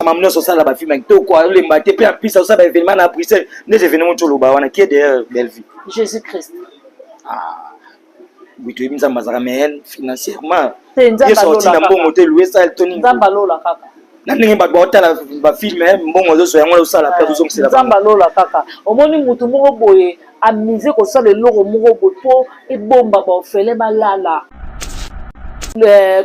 Mamu nyonso osala bafilm ya kitoko, azolemba te. Mpe en plus azosala baévénement na Bruxelles, nde événement ti oloba wana, qui est derrière Bellevue? Jésus Christ. Ah oui, toyebi Nzambe azalaka, mais financièrement Te, Nzambe ye sorti na alola mbongo kaka. te, louer salle to nini? Nzambe alola kaka. Na ndenge bato baotala bafilm, mbongo azozwa yango, azosala mpe azozongisela. Nzambe alola kaka. Omoni mutu moko boye amise kosala eloko moko boye mpo ebomba baorphelin balala.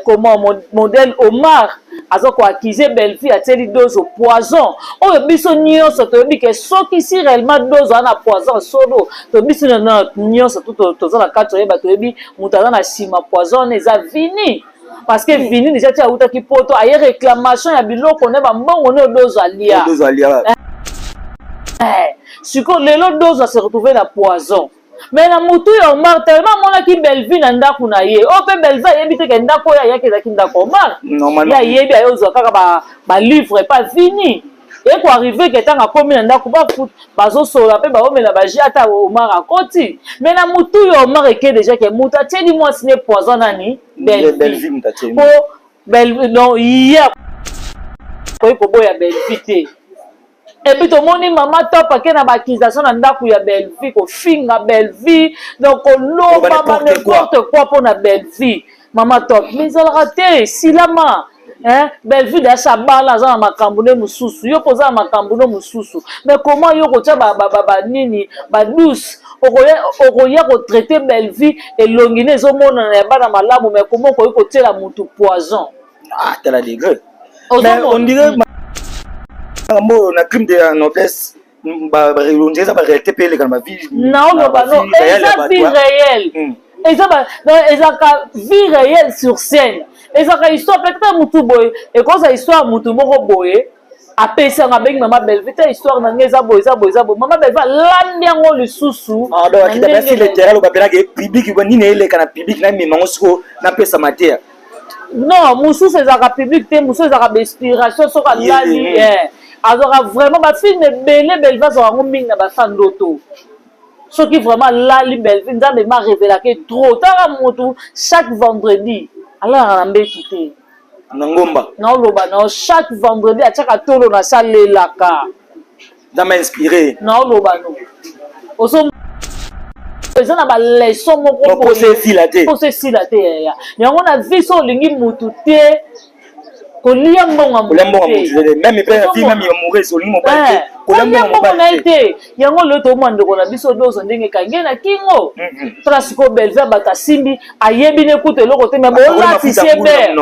Comment modèle Omar aza koaccuser Bellevue atieli Dozo poison, oyo biso nyonso toyebi ke soki si réellement Dozo aza na poison solo to biso nyonso toza na kati oyeba, toyebi moto aza na nsima poison wana eza Vini, parce que Vini déjà ti awutaki Poto, aye réclamation ya biloko ne, bambongo ne oyo Dozo alia. Dozo alia. Sikoyo lelo Dozo ase retrouve na poison, mais na motu ya Omar, tellement amonaki Bellevue na ndako na ye oyo, mpe Bellevue ayebi te ke ndako oyo ayaki ezalaki ndako Omar. Normalement. Ye ayebi aye ozwa kaka balivre epa Vini. Ekoarriver ke ntango akomi na ndako, bazosola mpe baomela baji, ata Omar akoti, mais na motu ya Omar eke déjà ke motu atieli mwasi ne poison nani? Bellevue. Bellevue. Moto atieli. Po Bellevue, non, ye akoki koboya Bellevue te. Et puis tomoni Mama Top ake na baaccusation na ndako ya Bellevue, kofinga Bellevue, donc koloba Koloba n'importe quoi. N'importe quoi mpona Bellevue. Mama Top, mais ezalaka te, esilama, hein? Bellevue dasa bala, aza na makambo nde mosusu, yo mpo oza na makambo nde mosusu, mais comment yo kotia banini badouce, okoya kotraiter Bellevue, elongi ne ezomonana ya bana malamu, mais comment okoki kotiela motu poison? Ah, tala degré. Mais Ozomona? on dirait makambo oyo na crime de la noblesse, on dirait eza baréalité mpe eleka na bavie. Naoloba no, eza vie réelle, eza ezalaka vie réelle sur scène, ezalaka histoire. Peut-être mutu boye ekozala histoire, mutu moko boye apesi yango, abengi Mama Bellevue te, histoire na ngai eza boye, eza boye, eza boye. Mama Bellevue alandi yango lisusu. Littéral, obapelaka public nini eleka na public, namema yango siko napesa mateya. Non, mosusu ezalaka public te, mosusu ezalaka bainspiration. Soki alali, azwaka vraiment bafilm ebele. Bellevue azwaka yango mingi na basandoto. Soki vraiment alali, Bellevue, Nzambe ma révélaka trop. Tala motu, chaque vendredi alalaka na mbetu te. Na ngomba. Naoloba nao, chaque vendredi atiaka tolo na se, alelaka. Nzambe inspiré. Naoloba no, ozo eza na baleçon moko. Posa esila te. Posa esila te, yaya. Yango na vie, so olingi mutu te, kolia mbongo. Kolia mbongo mutu te, même mpe na vie, même amoureuse, olingi mobali te. Kolia mbongo na ye te. Yango lelo toomwa ndeko na biso Dozo ndenge ekangi na kingo. Tala sikoyo Bellevue, bato asimbi, ayebi ne kutu eloko te, mais bolatisi ye ber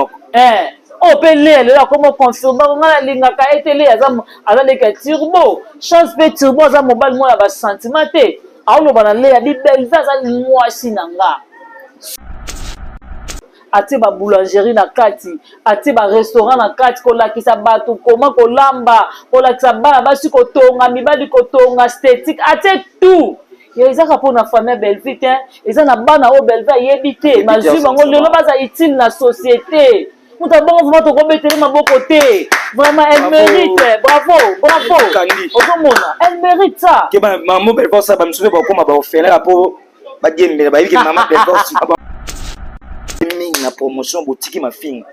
oyo mpe Leya lelo akoma confirme ngai nalingaka ye te. Leya aza leki ya Turbo Chance, mpe Turbo aza mobali moko ya basentiment te. Aoloba na Leya bi Bellevue aza mwasi na nga. Atie baboulangerie na kati, atie barestaurant na kati, kolakisa bato koma kolamba, kolakisa bana basi kotonga, mibali kotonga, esthétique, atie tout. Ya ezaka mpona famille ya Bellevue te, eza na bana oyo Bellevue ayebi te, bazwi bango lelo baza utile na société. Moto abongo vraiment tokobetele maboko te, vraiment elle mérite, bravo, bravo. Ozomona, elle mérite ça. Mama Bellevue osala, bamisusu mpe bakóma baorphelin mpo badiembela, bayebi ke Mama Bellevue mingi na promotion, botiki mafinga,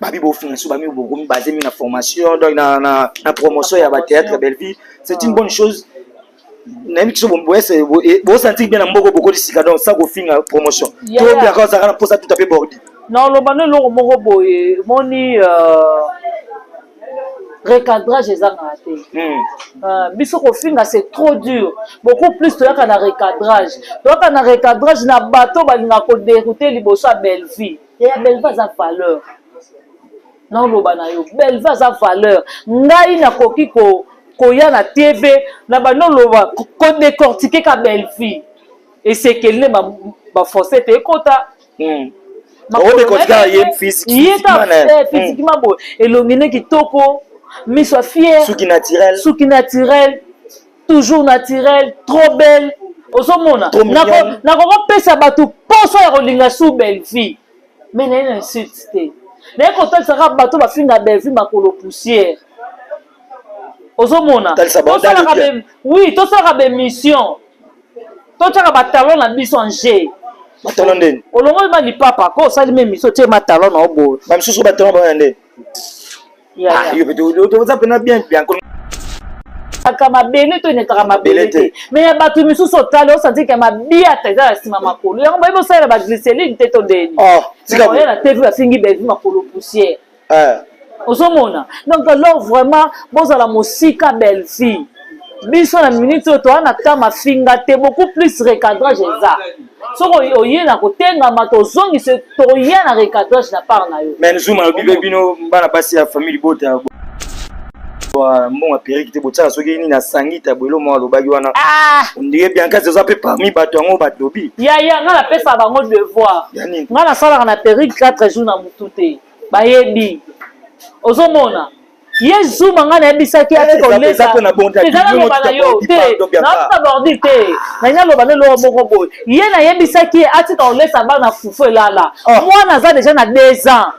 babi bofinga so bami bokomi basé mingi na formation, donc na promotion ya bathéâtre Bellevue. C'est une bonne chose. Nayebi biso bosentir bien na mboka bokoli sika, donc sa kofinga promotion tobiaka, ozalaka na mposa tuta mpe bordi. Na oloba no eloko moko boye, moni recadrage ezangaka te. Biso kofinga, c'est trop dur, beaucoup plus toyaka na recadrage, toyaka na recadrage na bato balingaka kodérouter liboso ya Bellevue. Ya Bellevue aza valeur, naoloba na yo, Bellevue aza valeur. Ngai nakoki koya na TV na bando oloba, kodécortiquer ka Bellevue, esekeli nde baforce te ekota. Ye physiquement boye, elongi nde kitoko, miso ya fier. Suki naturel. Suki naturel, toujours naturel, trop belle. Ozomona, nakokopesa bato mposa ya kolinga su Bellevue, mais naye na insulte te, naye kotalisaka bato bafinga Bellevue makolo poussière. Ozomona, oui, tosalaka bémission, totiaka batalon na biso en jeu. Batalon ndeni? Olongoli ma lipapa ko osali ma émission, otie matalon na yo boye. Bamisusu batalon baya nde. Ah, yo pe oza pena bien bien. Aka mabele to enetaka mabele te. Mais ya bato misusu otali osanti ke mabiata eza na nsima makolo. Yango bayebi osalela ba glycéline te to ndeni. Oh, tika boye na TV bafingi Bellevue makolo poussière. Eh. Ozomona. Donc alors vraiment bozala mosika Bellevue. Biso na minute oyo toza na temps mafinga te beaucoup plus recadrage eza. Soki oye na kotengama tozongisa toya na recadrage na part na yo. Mais Nzuma alobi mpe bino bana basi ya famille libota mbongo ya perruque te botiaka soki nini asangita boye moko alobaki wana ah! ondire Bianca oza mpe parmi bato yango balobi yaya ngai napesa bango devoir ngai nasalaka na perruque 4 jours na motu te bayebi ozomona ye zuma ngai nayebisaki eh, atika naloba na yo te naotika bordi te nalingi naloba nde eloko moko boye ye nayebisaki ye atika kolesa bana fufu elala oh. Mwana aza deja na 2 ans,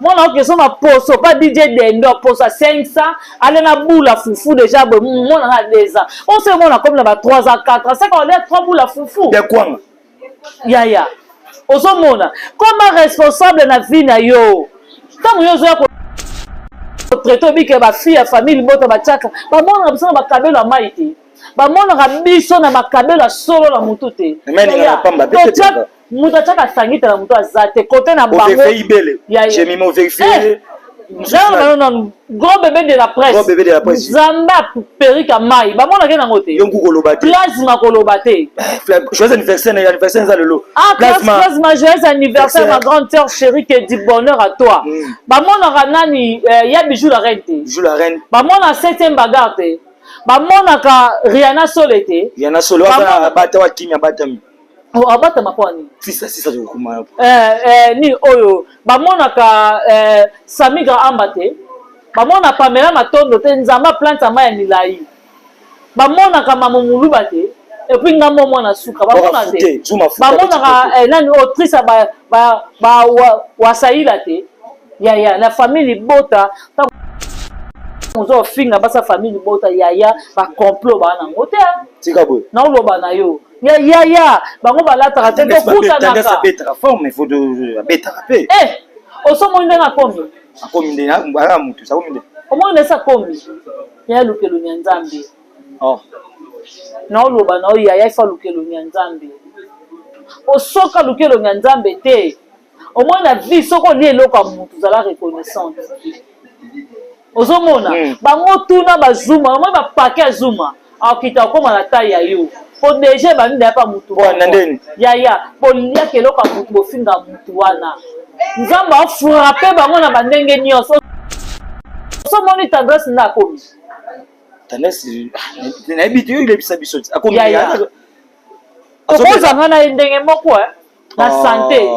mwana okesoma poso pa DJ Dendo poso ya 500 ale na bula fufu deja boye mwana na 2 ans ose mwana akomi na ba 3 ans 4 ans seka olia 3 bula fufu ya kwanga. Yaya, ozomona koma responsable na vie na yo. Ntango yo ozoya kotraite obike bafille ya famille libota batiaka bamonaka biso na bakabelo ya mai te, bamonaka biso na bakabelo ya solo na motu te. Moto atiaka sangita na motu aza te kote na bango. Gros bébé de la presse, Nzambe aperika mai bamonaka nango te, plasma koloba te. Joyeux anniversaire, anniversaire eza lelo. Ah, plasma, joyeux anniversaire ma grande sœur chérie, que du bonheur à toi. Bamonaka nani ya Bijou la reine te, Bijou la reine, bamona septième bagarre te, bamonaka Rihanna Sole te. Rihanna Sole abata wa kimia abatami. Abatama mpo nini? Sisa sisa tokokoma. Nini oyo bamonaka Samigra Amba te, bamona Pamela Matondo te, Nzambe aplante ama ya milai, bamonaka Mamo Muluba te, et puis ngambo mwana suka bamona te, bamonaka nani autrice ba wasaila te. Yaya, na famille libota oza ofinga basa famille libota yaya bacomplot baa nango te. Tika boye naoloba na yo ya yaya bango balataka te, tokutanaka. Abetaka forme, faut abetaka mpe. Osomoni ndenge akomi. Akomi nde aza motu akomi nde. Omoni nde akomi yaya lukeloni ya Nzambe. Naoloba na yo yaya ifa lukeloni ya Nzambe, osoka lukeloni ya Nzambe te. Omoni na vie soki olie eloko ya motu ozala reconnaissante. Ozomona bango tuna bazuma, omoni bapake ya zuma akita okóma na tai ya yo po deja ebandi deya pa mutu. Yaya, boliaka eloko ya mutu, bofinga mutu wana, Nzambe afrappe bango na bandenge nyonso. Osomoni Tendresse nde akomi. Tendresse nayebi te, yo ilebisa biso. Tokozanga na ye ndenge moko na santé.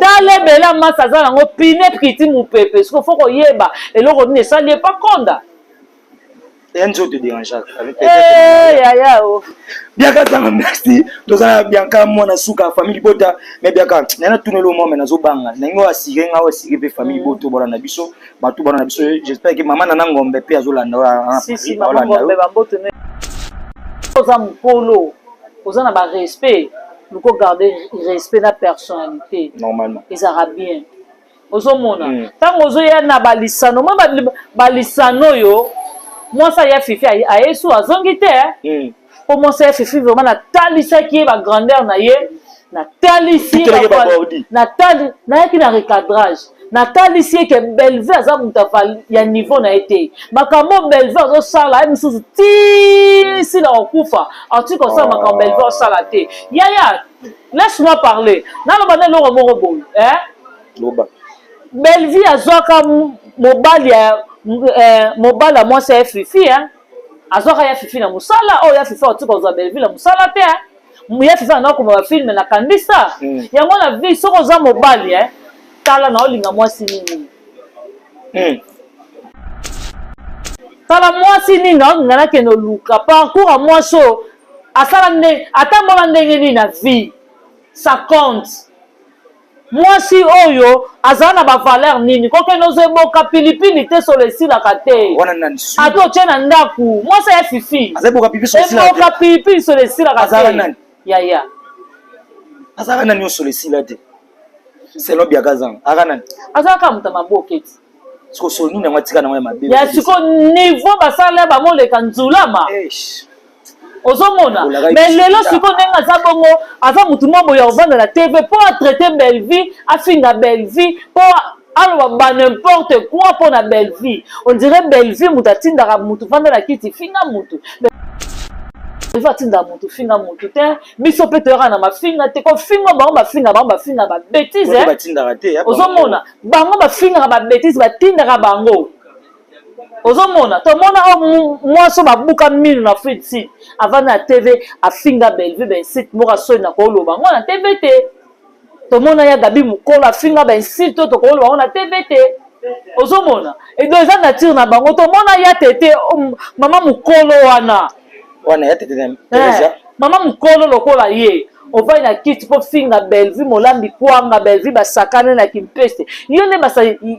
Talebela masa aza nango pine priti mopepe siko fo koyeba eloko nini esali epa konda. Nzoto dérangeaka. Yaya o. Bianca Zanga, merci. Toza na Bianca mwana suka famille libota. Mais Bianca, nana tunelo mwa me nazobanga ndenge oyo asire nga, oyo asire mpe famille libota bona na biso, bato bona na biso. J'espère que mama nana Ngombe mpe azolanda. Oza mokolo, oza na barespect, luko garder respect na personnalité. Normalement. Ezalaka bien. Ozomona ntango ozoya na balisano mwa balisano oyo mwasi aya Fifi ayesu azongi te mpo mwasi ya Fifi vraiment natalisaki ye bagrandeur na ye, natalisi ye, nayaki na recadrage, natalisi ye ke Bellevue aza moto ya niveau na ye te. Makambo Bellevue azosala ye mosusu ti sila kokufa atuki kosala makambo Bellevue osala te. Yaya, laisse-moi parler, naloba nde eloko moko boye. Bellevue azwaka mobali ya mobali ya mwasi ya Fifi, azwaka ya Fifi na mosala oyo ya Fifi akotika kozwa Bellevue na mosala te. Ya Fifi anda koma bafilme na kandisa yango na vie. Soki oza mobali, tala na olinga mwasi nini, tala mwasi nini naolinga nakende oluka parcours ya mwasi oyo asala nde atambola ndenge nini na vie, ça compte. Mwasi oyo azala na bavaleur nini, kokende ozwa eboka pilipili te, solo esilaka te. Ata otie na ndako mwasi aya Fifi eboka pilipili, solo esilaka te yaya. Azalaka nani oyo solo esila te? Selon Biaka Zanga, aka nani? Azalaka moto ya maboke ti. Siko solo nini yango atika nango ya mabe? Ya siko niveau basala bamoleka nzulama. Ozomona, mais lelo sikoyo ndenge aza bongo, aza motu moko boye ya kovanda na TV mpo atraite Bellevie, afinga Bellevie, mpo aloba ba n'importe quoi mpo na Bellevie. On dirait Bellevie moto atindaka motu vanda na kiti finga motu. Bellevie atindaka motu finga motu te. Biso mpe toyaka na mafinga te, kofinga bango bafinga bango, bafinga ba bêtise. Ozomona bango bafingaka ba bêtise, batindaka bango. Ozomona, tomona oyo mwasi oyo babuka mino na Afrique Sud, avanda na TV afinga Bellevue bainsulte moko asoni na koloba ngo na TV te. Tomona ya Gabi mokolo afinga bainsulte oyo tokoloba ngo na TV te. Ozomona edo eza nature na bango. Tomona ya tete mama mokolo wana wana ya tete mama mokolo lokola ye ovandi na kiti mpo finga Bellevue molambi kwanga Bellevue basakana na kimpese yo nde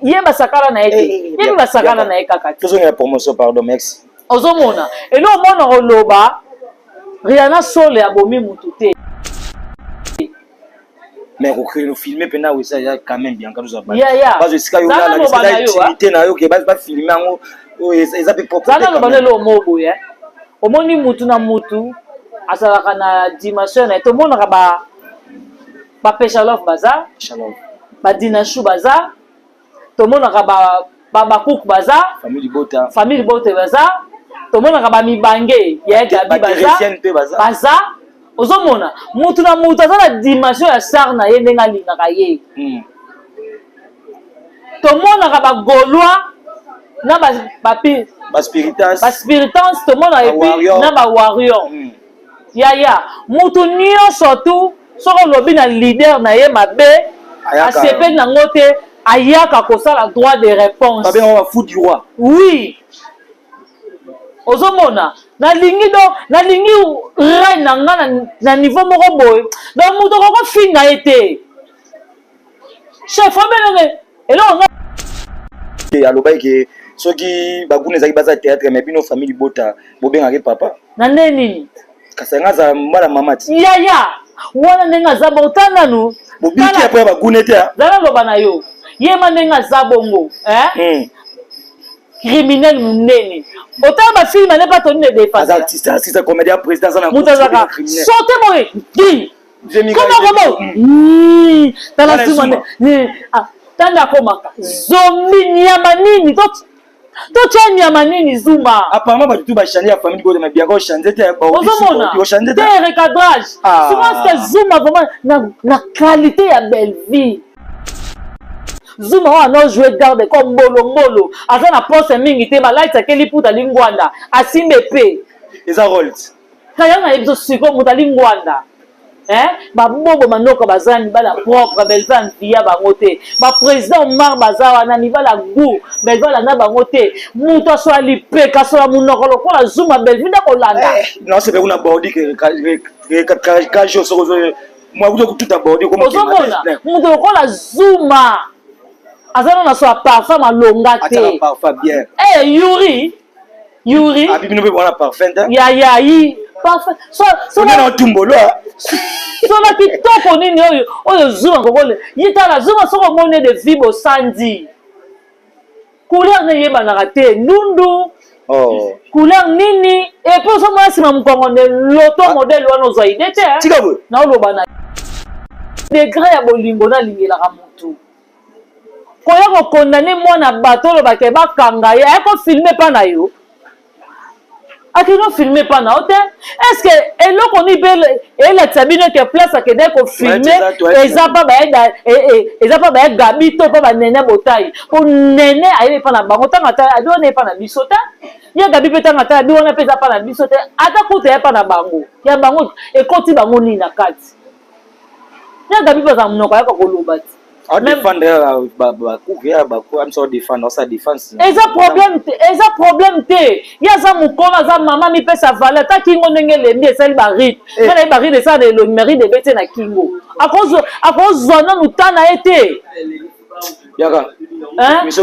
ye basakana na ye te, ye mpe basakana na ye kaka te. Tozongela promotion, pardon, merci. Ozomona elo omona koloba Rihanna Sole abomi mutu te. Mais kofilme mpe na eza ya quand même Bianca tozwa bazo esika yo lala intimité na yo ke bafilme yango oyo eza mpe propre. Zala loba lelo omo boye, omoni mutu na mutu azalaka na dimension na ye. Tomonaka ba bapeshalove baza, badinashu baza, tomonaka bakuku baza, famille libota baza, tomonaka bamibange ya Gabi baza baza. Ozomona mutu na mutu aza na dimension ya sar na ye ndenge alingaka ye. Tomonaka bagaulois na baspiritance, tomona et puis na bawarrior. Yaya, mutu nyonso tu soki olobi na leader na ye mabe, asepeli nango te, ayaka kosala droit de réponse. Oui, ozomona nalingi donc nalingi reine na nga na niveau moko boye, donc moto akokofinga ye te. Chef obelenge eloko nga alobaki ke soki baguna ezalaki baza théâtre, mais bino famille libota bobengaki papa. Na nde nini? Kasi yanga aza mbala mama ti. Yaya wana ndenge aza bongo, ta nanu. Bobiki apo ya baguna te. Zala loba na yo yema ndenge aza bongo, eh? Criminel monene, otala bafilme ane pa toni de aza artiste, artiste comédien, président aza na moto azalaka sote boye koma komo tala zuma tanda akomaka zombi nyama nini totya nyama nini zuma. Apparemment bato tu bachange ya famille bode, mais Bianca ochange te. Ozomona te recadrage souvent c'est zuma vraiment na qualité ya Bellevie. Zuma oyo ano jouer garde comme mbolombolo, aza na poste mingi te, balaitisaki liputa lingwanda asimbe pe. Eza role. Kaya na ye biso sikoyo moto alingwanda babobo manoko baza mibala propre, Bellevue anvia bango te. Baprésident Omar baza wana mibala goût, Bellevue alanda bango te. Moto asola lipeka, asola monoko lokola Zuma, Bellevue nde kolanda. Naosepela kuna bordi kajo soko mwa kututa bordi. Ozomona moto lokola Zuma aza nano asola parfum malonga te. Parfum bien. Yuri Yuri. Abi bino mpe bwana parfum te. Ya ya yi parfum so so na tumbolo. Sola kitoko nini oyo oyo Zuma kokole ye. Tala Zuma, soki omoni de vie bosandi couleur ne eyebanaka te, ndundu. Oh. Couleur nini? Et puis ozomona nsima mokongo nde loto modèle wana ozwa ide te. Tika boye. Naoloba na degré ya bolingo nalingelaka motu koya kokondane mwana bato olobaka bakanga ye, aya kofilme mpa na yo, akende ofilme mpa na yo te. Est ce que eloko nini mpe elakisa bino ke place akende kofilme eza mpa baya Gabi to mpa banene botai? Mpo nene ayebi epa na bango ntango ata abi wana epa na biso te, ya Gabi mpe ntango ata abi wana mpe eza mpa na biso te, ata kuta ya mpa na bango ya bango ekoti bango nini na kati? Ya Gabi mpe aza monoko ayaka koloba te. Adéfendre bakuku ya baku amisa odéfendre, osala défense. Eza problème te, eza problème te. Ye aza mokolo, aza mama, mipesa valeur. Ata kingo ndenge elembi esali baride, nga nayebi baride esala na elongi, mais ride ebeti na kingo, akozwa nanu ta na ye te. Yaka.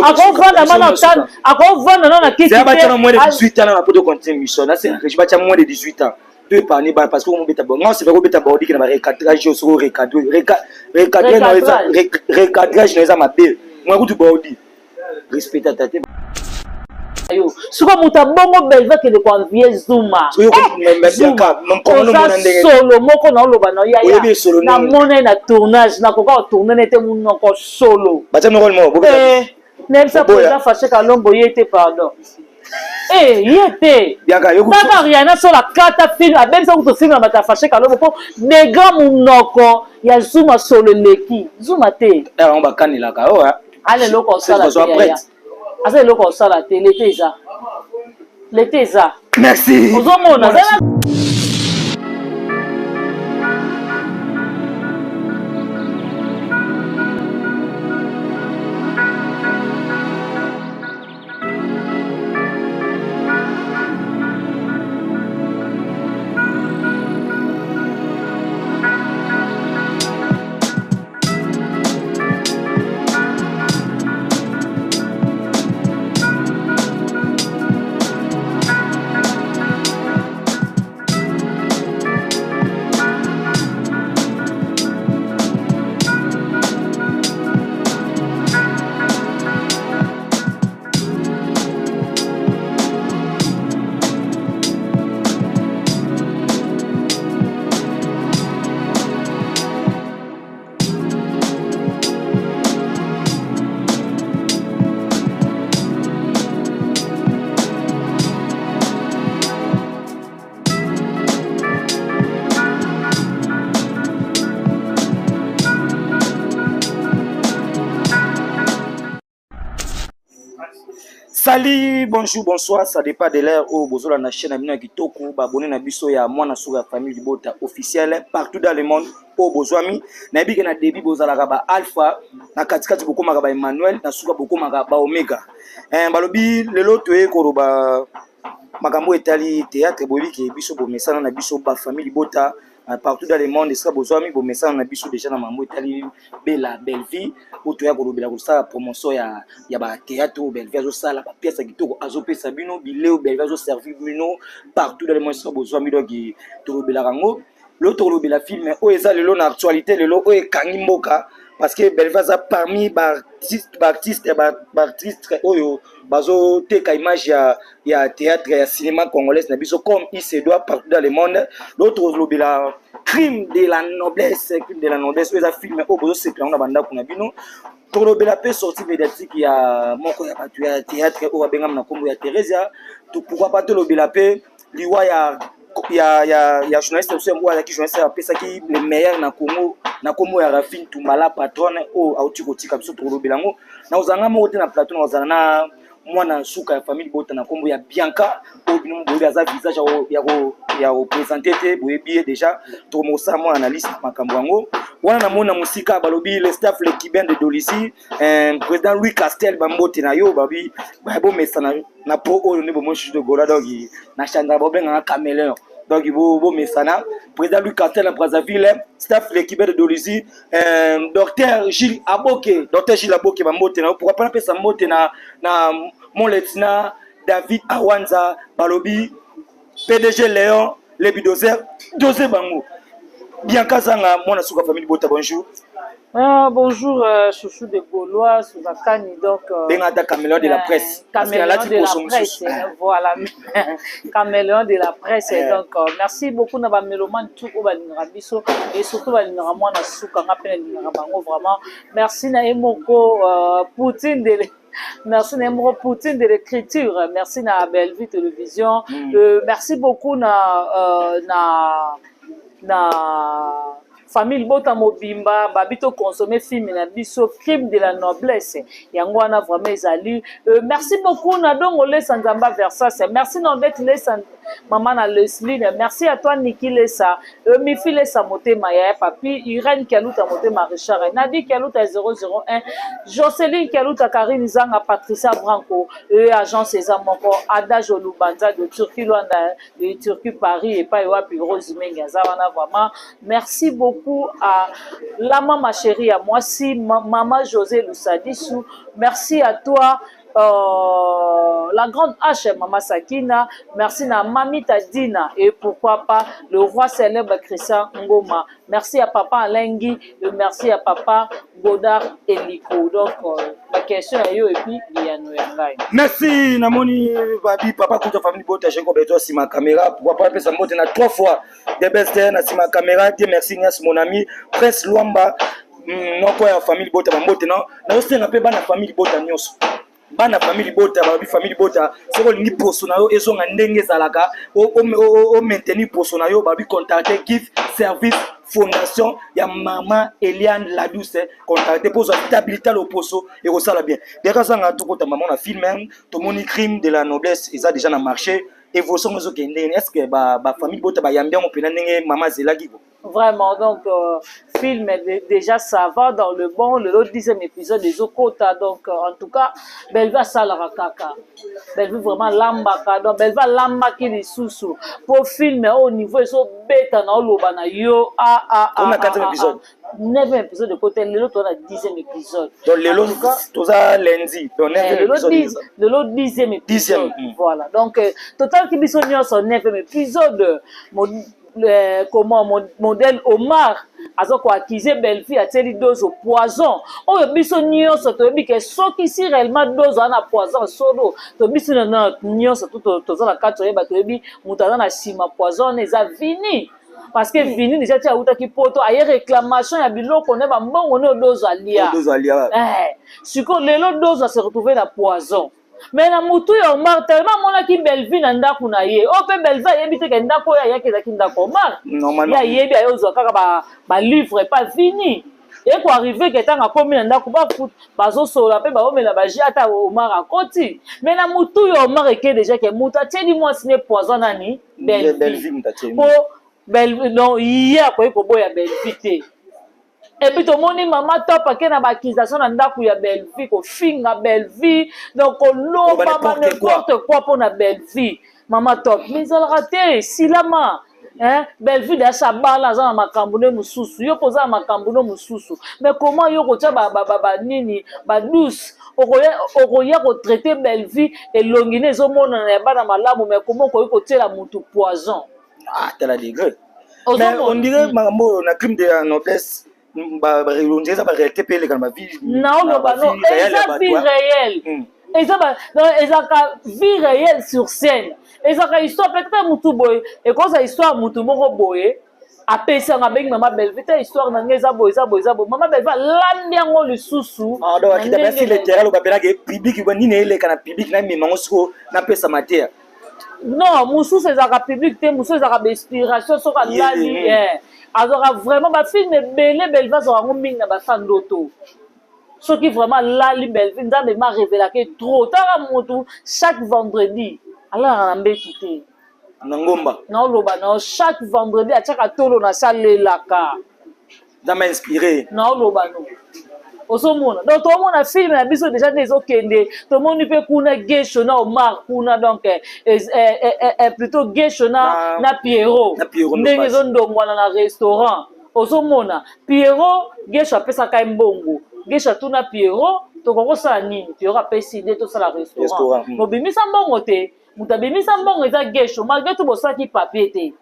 Akovanda mana, akovanda nano na kiti. Batya moins de 18 ans na poto continue mission na régi, batya moins de 18 ans. To épargner bana, parce que omobeta bo nga osepela kobeta baodiki na barecadrage oyo. Soki recadre, recadrage na eza mabe, mwa kutu baodi respecte ata te. Yo sikoyo moto abongo Belve akende koenvie Zuma. Oza solo moko na oloba na yaya, namona ye na tournage, nakoka kotourne nete monoko solo. Nayebisa président Fache Kalombo ye te, pardon. Ye te, kaka Riana solo akata film, abebisa kutu film na bato ya Fache Kalombo mpo degra monoko ya Zuma solo eleki Zuma te. Bakanelaka yo. Ala eloko osala te yaya, aza eloko osala te, lete eza, lete eza. Merci. Ozomona. Salut, bonjour, bonsoir, ça dépend de l'heure oyo bozola na chaîne na bino ya kitoko, baabonné na biso ya mwana suka ya famille Libota officielle partout dans le monde oyo bozwami. Nayebi ke na début bozalaka ba alpha, na katikati bokomaka ba Emmanuel, na suka bokomaka ba omega. Balobi lelo toye koloba makambo etali théâtre. Boyebi ke biso bomesana na biso ba famille Libota partout dans le monde esika bozwami, bomesana na biso déjà na makambo etali Bela Bellevie, oyo toya kolobela, kosala promotion ya bathéâtre oyo Bellevie azosala, bapièce ya kitoko azopesa bino, bileo Bellevie azoservir bino partout dans le monde esika bozwami. Donc tolobelaka yango lelo, tokolobela film oyo eza lelo na actualité, lelo oyo ekangi mboka, parce que Bellevie aza parmi baartiste oyo bazoteka image ya théâtre, ya cinéma congolaise na biso comme il se doit partout dans le monde. Lelo tokolobela Crime de la noblesse. Crime de la noblesse oyo eza film oyo bozosepela yango na bandako na bino. Tolobela mpe sortie médiatique ya moko ya bato ya théâtre oyo babengami na nkombo ya Theresia. Pourquoi pas tolobela mpe liwa ya journaliste mosusu yango azalaki journaliste, apesaki le meilleur na Congo, na nkombo ya Rafine Tumbala patronne, oyo auti kotika biso. Tokolobela yango. Na kozala moko te na plateau, na kozala na mwana suka ya famille Bota na nkombo ya Bianca, oyo bino boyebi, aza visage ya koprésente te, boyebi ye déjà. Tokomosala mwa analyse na makambo yango wana. Namoni na mosika, balobi le staff le cubain de Dolisie, président Louis Castel, bambote na yo. Babi bomesana na po oyo nde bomoi de Gola, donc na chandra babengaka caméléon. Donc bomesana, président Louis Castel na Brazzaville, staff le cubain de Dolisie, docteur Gilles Aboke, docteur Gilles Aboke, bambote na yo. Pourquoi pas napesa mbote na mon lieutenant David Awanza, balobi PDG Léon Lebidozer dose bango. Bianca Zanga, mwana suka famille Bota, bonjour. Ah, bonjour, chouchou de Gaulois, Souzakani, donc. Benga caméléon de la presse. Caméléon de la presse, voilà. Caméléon de la presse. Donc, merci beaucoup na ba mélomane tout o balingaka biso et surtout balingaka mwana suka, nga pe nalingaka bango vraiment. Merci na Emoko Poutine de merci na moko Poutine de l'écriture, merci na Bellevue Télévision. Merci beaucoup na famille Bota mobimba. Babi toconsommer film na biso Crime de la noblesse, yango wana vraiment ezali. Merci beaucoup na Dongo Lesa Nzamba Versas, merci na Odette Lesa, mama na Leslie, merci à toi Niki Lesa, Mifi Lesa motema ya papi, Irène Kialuta motema, Richard Nadi Kialuta 001, Jocelyn Kialuta, Karine Zanga, Patricia Branco, agence eza moko, Adage Olubanza de Turquie Luanda, de Turquie Paris, epai wapi Rose Mengi aza wana. Vraiment merci beaucoup à la mama chérie ya mwasi, mama José Lusadisu, merci à toi. la grande H, Mama Sakina. Merci na Mamita Dina et pourquoi pas le roi célèbre Christian Ngoma. Merci à papa Alengi et merci à papa Godard Eliko. Donc, ma question est yo et puis biyano ya ngai. Merci namoni babi papa kuta famille bota jengo beto nsima caméra. Pourquoi pas apesa mbote na trois fois the best na nsima caméra. Dieu merci Nias, mon ami Prince Luamba, noko ya famille bota, bambote na nazosenga mpe bana famille bota nyonso, bana famille bota, balobi famille bota, soki olingi poso na yo ezonga ndenge ezalaka, omaintenir poso na yo, balobi contacte Gift Service Fondation ya mama Eliane Ladouce. Contacte mpo ozwa stabilité ya loposo, ekosala bien. Deka azanga tokota mama na film. Tomoni Crime de la noblesse eza déjà na marché. Évolution ngo ezokende ndenge? Est ce que bafamille bota bayambi yango mpena ndenge mama azelaki ko? Vraiment, donc film déjà ça va dans le bon. Le 10e épisode ezokota. Donc en tout cas, Bellevue asalaka kaka. Bellevue vraiment lambaka. Donc Bellevue alambaki lisusu po film au niveau ezobeta na oloba na yo a a a. Na quatrième épisode. Neuvième épisode ekota, lelo toza na 10e épisode. Donc lelo toza lundi, donc neuvième épisode. Lelo 10e épisode, voilà. Donc totalaki biso nyonso neuvième épisode. Comment modèle Omar aza koaccuser Bellevue atieli Dozo poison, oyo biso nyonso toyebi ke soki si réellement Dozo aza na poison solo, to biso nyonso toza na kati oyeba, toyebi moto aza na nsima poison wana eza Vini, parce que Vini déjà ti awutaki Poto, aye réclamation ya biloko ne bambongo ne Dozo alia. Sikoyo lelo Dozo ase retrouve na poison, mais na mutu ya Omar, tellement amonaki Bellevue na ndako na ye, oyo mpe Bellevue ayebi te ke ndako oyo ayaki ezalaki ndako Omar. Ye ayebi aye ozwa kaka balivre epa Vini. Ekoarriver ke ntango akomi na ndako, bazosola mpe baomela baji, ata Omar akoti, mais na mutu ya Omar eke déjà ke moto atieli mwasi ne poison nani? Bellevue. Po donc ye akoki koboya Bellevue te. Et puis tomoni mama Top ake na baaccusation na ndako ya Bellevue, kofinga Bellevue, donc koloba ba n'importe quoi mpona Bellevue. Mama Top, mais ezalaka te, esilama. Bellevue dasa bala aza na makambo nde mosusu, yo mpo oza na makambo nde mosusu, mais comment yo kotia banini badouce, okoya kotraiter Bellevue, elongi ne ezomonana ya bana malamu, mais comment okoki kotiela motu poison? Ah, tala degré. Mais on dirait makambo oyo na Crime de la noblesse, on dirait eza baréalité mpe eleka na bavie. Naoloba no, eza vie réelle, eza ezalaka vie réelle sur scène, ezalaka histoire. Peut-être mutu boye ekozala histoire, mutu moko boye apesi yango, abengi mama Bellevue te, histoire na ngai eza boye, eza boye, eza boye. Mama Bellevue alandi yango lisusu. Littéral, bapelaka public nini eleka na public, namema yango sikoyo, napesa mateya. Non, mosusu ezalaka public te, mosusu ezalaka bainspiration. Soki alali, azwaka vraiment bafilm ebele. Bellevue azwaka yango mingi na basandoto. Soki vraiment alali, Bellevue, Nzambe ma révélaka trop. Tala motu, chaque vendredi alalaka na mbetu te. Na ngomba. Naoloba nao, chaque vendredi atiaka tolo na se, alelaka. Nzambe inspiré. Naoloba no, ozomona. Donc tomona film na biso déjà nde ezokende. Tomoni mpe kuna Gesho na Omar kuna, donc plutôt Gesho na Pierrot, ndenge ezondongwana na restaurant. Ozomona Pierrot, Gesho apesaka ye mbongo. Gesho atuna Pierrot: tokoki kosala nini? Pierrot apesi nde tosala restaurant. Mobimisa mbongo te, moto abimisa mbongo eza Gesho, malgré tout bosalaki papier te.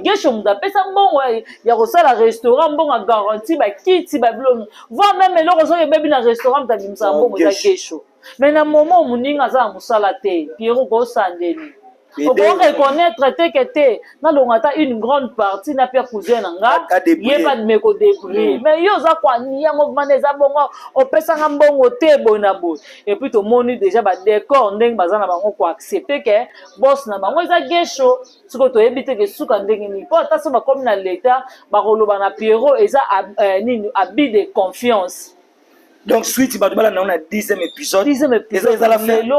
Gesho moto apesa mbongo ya kosala restaurant, mbongo ya garantie, bakiti, babiloko, voire même eloko soki ebebi na restaurant, moto abimisaka mbongo eza Gesho. Mais na moment moninga aza na mosala te, Pierrot kosala ndeni? Okoreconnaître te ke te, nalonga ata une grande partie na pia cousin na nga, ye ba me kodébrouiller. Mais yo oza kwani yango mana eza bongo, opesanga mbongo te, boye na boye. Et puis tomoni déjà badécor ndenge baza na bango koaccepter ke boss na bango eza Gesho. Sikoyo toyebi te ke suka ndenge nini, mpo ata so bakomi na leta, bakoloba na Pierrot eza nini? Abus de confiance. Donc suite bato balanda na 10e épisode. 10e épisode. Ezala fin lelo?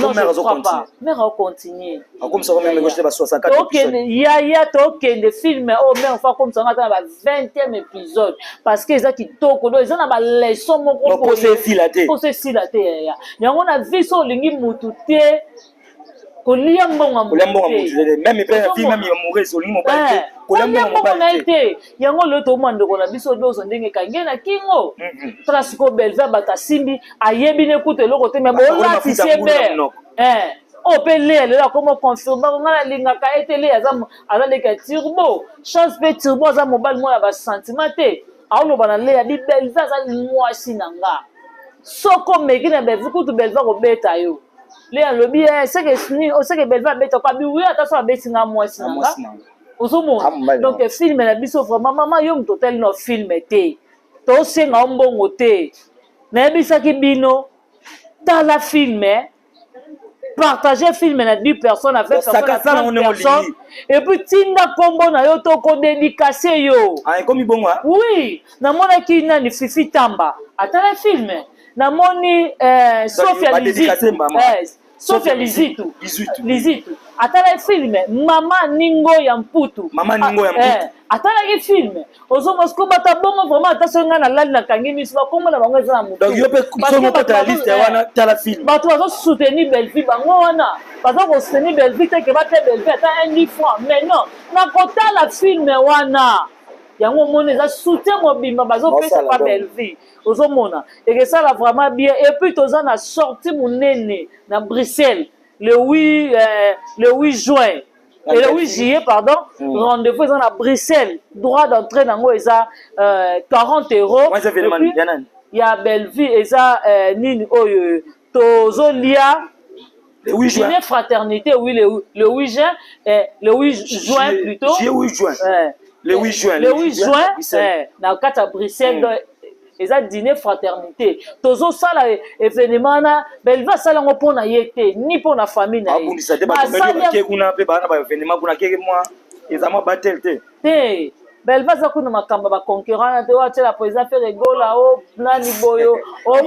Non, je crois pas. Mère akocontinue. Akomisa ko même ba 64. Tokende yaya, tokende film oyo mère fa akomisanga ata na ba 20e épisode, parce que eza kitoko. Donc eza na baleçon moko. Poso esila te. Poso esila te yaya. Yango na vie, so olingi mutu te. Kolia mbongo kolia mbongo ya motu te, même mpe fille, même amoureuse, olingi mobali te, kolia mbongo na ye te. Yango lelo toomona ndeko na biso dozo ndenge ekangi ye na kingo. Tala sikoyo Belve, bato asimbi, ayebi ne kutu eloko te, mais bolatisi ye bere oyo mpe Leya lelo akoma confirme ngo: ngai nalingaka ye te. Leya aza leki ya Turbo Chance, mpe Turbo aza mobali moko ya basentiment te. Aoloba na Leya bi Belve aza mwasi na nga, soko omeki na Belve kutu, Belve akobeta yo. Leya alobi seke oseke Belve abeta ko abi wi, ata so abeti nga, mwasi na nga. Ozomona donc film na biso vraiment, mama, yo moto otali na film te, tosenga yo mbongo te. Nayebisaki bino, tala film, partager film na 10 personnes, na 20 personnes, na 30 personnes, et puis tinda kombo na yo, to kodédicace yo. Ekomi bongo? Oui, namonaki nani, Fifi Tamba atala film, namoni Sofia Lizitu, Sofia Lizitu, Lizitu atalaki film, mama Ningo ya Mputu. Mama Ningo ya Mputu. Atalaki film. Ozomona siko bato bongo vraiment, ata soki ngai nalali, nakangi miso, bakombo na bango eza na motu. Yo mpe soko liste wana, tala film. Bato bazosoutenir Bellevue, bango wana baza kosoutenir Bellevue te ke batia Bellevue ata un 10 franc, mais non, nakotala film wana, yango omoni eza soutien mobimba bazopesa pa Bellevue. Ozomona ekesala vraiment bien. Et puis toza na sortie monene na Bruxelles le 8, le 8 juin et le 8 juillet, pardon. Rendez-vous eza na Bruxelles, droit d'entrée nango eza 40 euros. Ya Bellevue eza nini oyo tozolia? Le 8 juin. Dîner fraternité, oui, le 8 juin, le 8 juin plutôt. Juillet, 8 juin. Le 8 juin. Le 8 juin, na kati ya Bruxelles. Donc eza dîner fraternité tozosala événement wana. Belve asala yango mpo na ye te, ni mpo na famille na ye. Abundisa te bato kuna mpe baa na baévénement kuna keke mwa eza mwa batel te. Te, Belve aza kuna makambo ya baconcurrent na te, oyo atiela président Ferre Gola, o nani boyo, o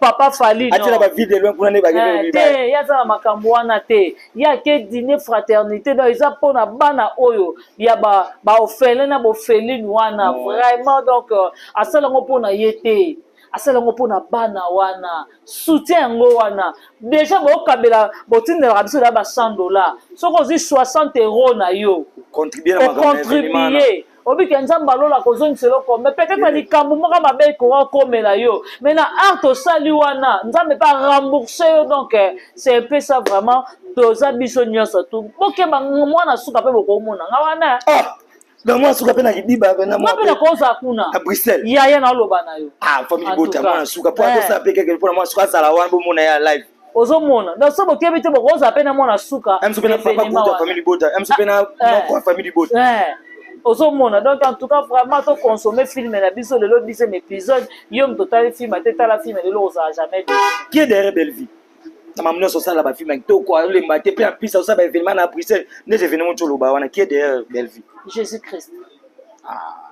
papa Fally. Atiela bavie de loin kuna nde. Te, ye aza na makambo wana te. Ye ake dîner fraternité, donc eza mpona bana oyo ya baorphelin na baorpheline wana vraiment. Donc asala yango mpona ye te, asala yango mpona bana wana. Soutien yango wana déjà bokabela, botindelaka biso na ba 100 dollar. Soki ozwi 60 euro na yo, ocontribue, obike Nzambe alola kozongisa eloko. Mais peut-être likambo moko mabe ekoka komela yo, mais na art osali wana, Nzambe mpe arembourse yo. Donc c'est un peu ça vraiment. Toza biso nyonso tu bokeba, mwana suka mpe bokomona nga wana. Donc mwana suka mpe na kidiba? Nga mpe nakozala kuna. Na Bruxelles? Yaya, na oloba na yo. Ah, famille bota, mwana suka mpo akosala mpe keke mpona mwana suka azala wana, bomona ya live. Ozomona, donc so bokebi te, bokozala mpe na mwana suka. Mso mpe na papa kuta famille bota, mso mpe na noko famille bota. Ozomona, donc en tout cas vraiment toconsommer film na biso lelo, 10e épisode. Yo moto otali film te, tala film lelo, ozala jamais. Qui est derrière Bellevue na mamu nyonso osala bafilm ya kitoko, aolemba te, mpe en plus osala baévénement na Bruxelles, nde événement ti oloba wana, qui est derrière Bellevue? Jésus Christ. Ah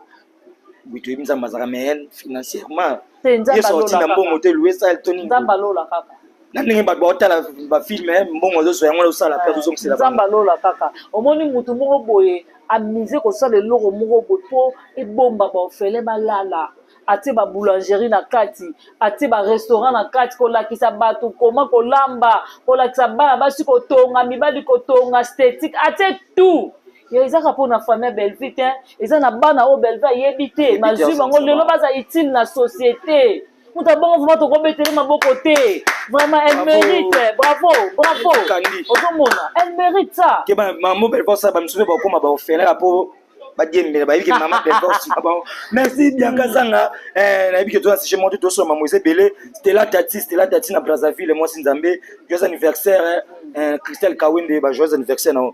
oui, toyebi Nzambe azalaka, mais financièrement, ye sorti na mbongo te, louer salle to nini? Nzambe alola kaka. Na ndenge bato baotala bafilm, mbongo azozwa yango, osala mpe azozongisela. Nzambe alola kaka. Omoni mutu moko boye amise kosala eloko moko boye mpo ebomba baorphelin balala, atie baboulangerie na kati, atie barestaurant na kati, kolakisa bato koma kolamba, kolakisa bana basi kotonga, mibali kotonga, esthétique, atie tout. Ezaka mpona famille ya Bellevue te, eza na bana oyo Bellevue ayebi te, mazwi bango lelo baza utile na société. Moto abongo vraiment tokobetele maboko te, vraiment elle mérite, bravo, bravo. Ozomona, elle mérite ça. Mamo Bellevue osala, bamisusu mpe bakóma baorphelin mpo badiembela, bayebi ke mama Bellevue osuka bango. Merci Bianca Zanga. Nayebi ke toza sujet moko te, tosolola mamo eza ebele. Stella Tati, Stella Tati na Brazzaville, mwasi Nzambe, joyeux anniversaire. Christelle Kawende, ba joyeux anniversaire na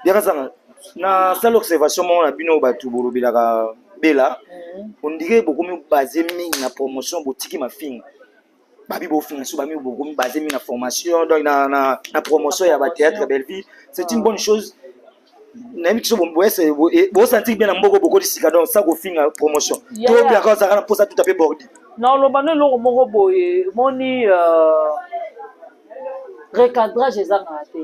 Bianca Zanga. Na sala observation moko na bino bato bolobelaka Bela, on dirait bokomi base mingi na promotion, botiki mafinga. Babi bofinga so bami, bokomi base mingi na formation, donc na promotion ya bathéâtre Bellevue. C'est une bonne chose. Nayebi biso bosentir bien na mboka bokoti sika, donc sa kofinga promotion to biaka ozalaka na mposa tuta mpe bordi. Na oloba no eloko moko boye, moni recadrage ezangaka te.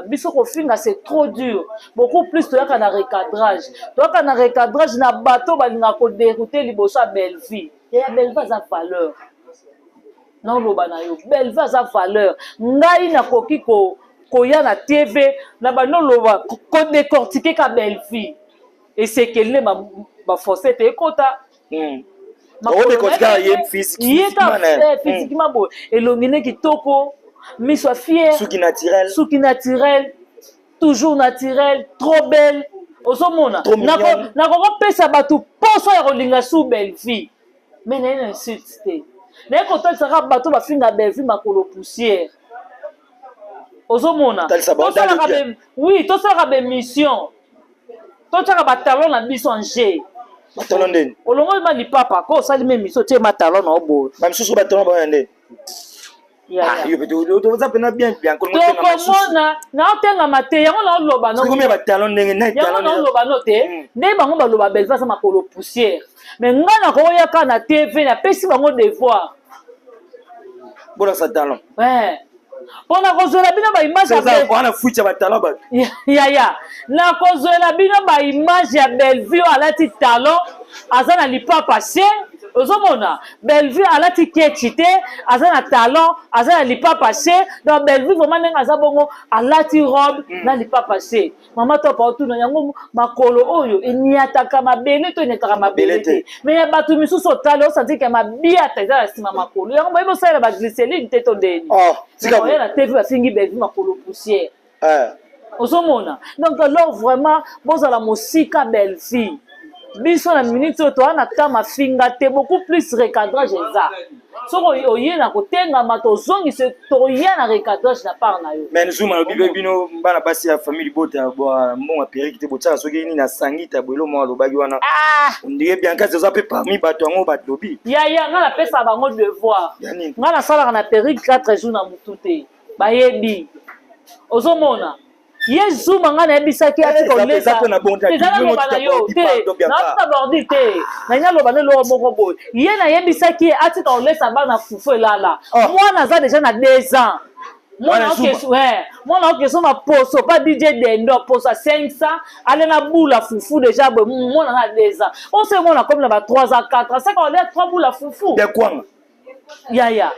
Biso kofinga, c'est trop dur, beaucoup plus toyaka na recadrage, toyaka na recadrage na bato balingaka kodérouter liboso ya Bellevue. Ya Bellevue aza valeur, naoloba na yo, Bellevue aza valeur. Ngai nakoki ko Koya na TV na bandi oloba kodécortiquer ka Bellevue, esekeli nde bafossete ekota. Ye physiquement boye, elongi ne kitoko, miso ya fier. Suki naturel. Suki naturel, toujours naturel, trop belle. Ozomona, nakokopesa bato poso ya kolinga su Bellevue, mais naye na insulte te. Naye kotalisaka bato bafinga Bellevue makolo poussière. Ozomona, oui, tosalaka baémission, totiaka batalon na biso en jeu. Batalon ndeni? Olongoli ma lipapa ko osali ma émission, otie matalon na yo boye. Bamisusu batalon baoya nde yo pe oza mpena bien bien. Tokomona naotengama te, yango naoloba. Batalon ndenge? Yango naoloba no te nde bango baloba Bellevue aza makolo poussière, mais ngai nakoyaka na TV, napesi bango devoir. Bolasa talon. Mpo nakozwela bino baimage. Wana futi ya batalon bato. Yaya, nakozwela bino baimage ya Bellevue oyo alati talon, aza na lipapa se. Ozomona, Bellevue alati kechi te, aza na talon, aza na lipapa se. Donc Bellevue vraiment ndenge aza bongo, alati robe na lipapa se. Mama Topa otuna yango, makolo oyo eniataka mabele to eniataka mabele te? Mais ya bato misusu, otali, osanti ke mabiata eza na nsima makolo. Yango boyebi osalela baglycéline te to ndeni? Oya na TV, bafingi Bellevue makolo poussière. Ozomona, donc alors vraiment bozala mosika Bellevue. Biso na minute oyo toza na ta mafinga te, beaucoup plus recadrage eza. Soki oye na kotengama, tozongisa, toya na recadrage na part na yo. Mais nzuma alobi mpe bino bana basi ya famille libota, mbongo ya perruque te, botiaka soki nini asangita boye. Elo moko alobaki wana, ondire Bianca oza mpe parmi bato yango balobi. Yaya, ngai napesaka bango devoir. Ngai nasalaka na perruque 4 jours na motu te, bayebi. Ozomona, ye Zuma, ngai nayebisaki atika olesa. Eza naloba na yo te, naotika bordi te, nalingi naloba nde eloko moko boye. Ye nayebisaki ye atika olesa bana fufu elala. Mwana aza déjà na 2 ans. Mwana okesoma poso pa DJ Dendo, poso ya 500, ale na bula fufu déjà boye. Mwana na 2 ans, ose mwana akomi na ba 3 ans, 4 ans, seka olia 3 bula fufu. Yaya,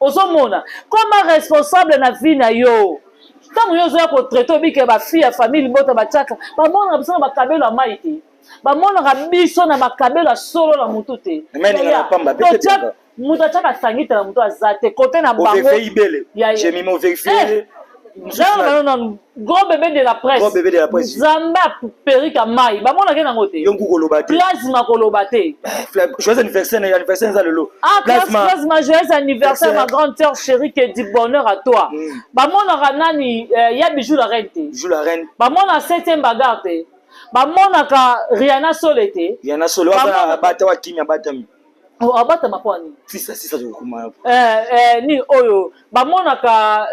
ozomona, koma responsable na vie na yo. Ntango yo ozoya kotraiter, obike bafille ya famille libota batiaka, bamonaka biso na bakabelo ya mai te, bamonaka biso na bakabelo ya solo na motu te. Moto atiaka sangita na motu aza te kote na bango. Gros bébé de la presse, Nzambe aperika mai, bamonaki nango te. Plasma koloba te. Joyeux anniversaire, anniversaire eza lelo. Ah, plasma, joyeux anniversaire, ma grande sœur chérie, que du bonheur à toi. Bamonaka nani ya Bijou la reine te? Bijou la reine. Bamona septième bagarre te? Bamonaka Riana Sole te? Riana Sole bata wa kimia, batami. Abatama mpo nini? Sisa sisa tokokoma. Nini oyo bamonaka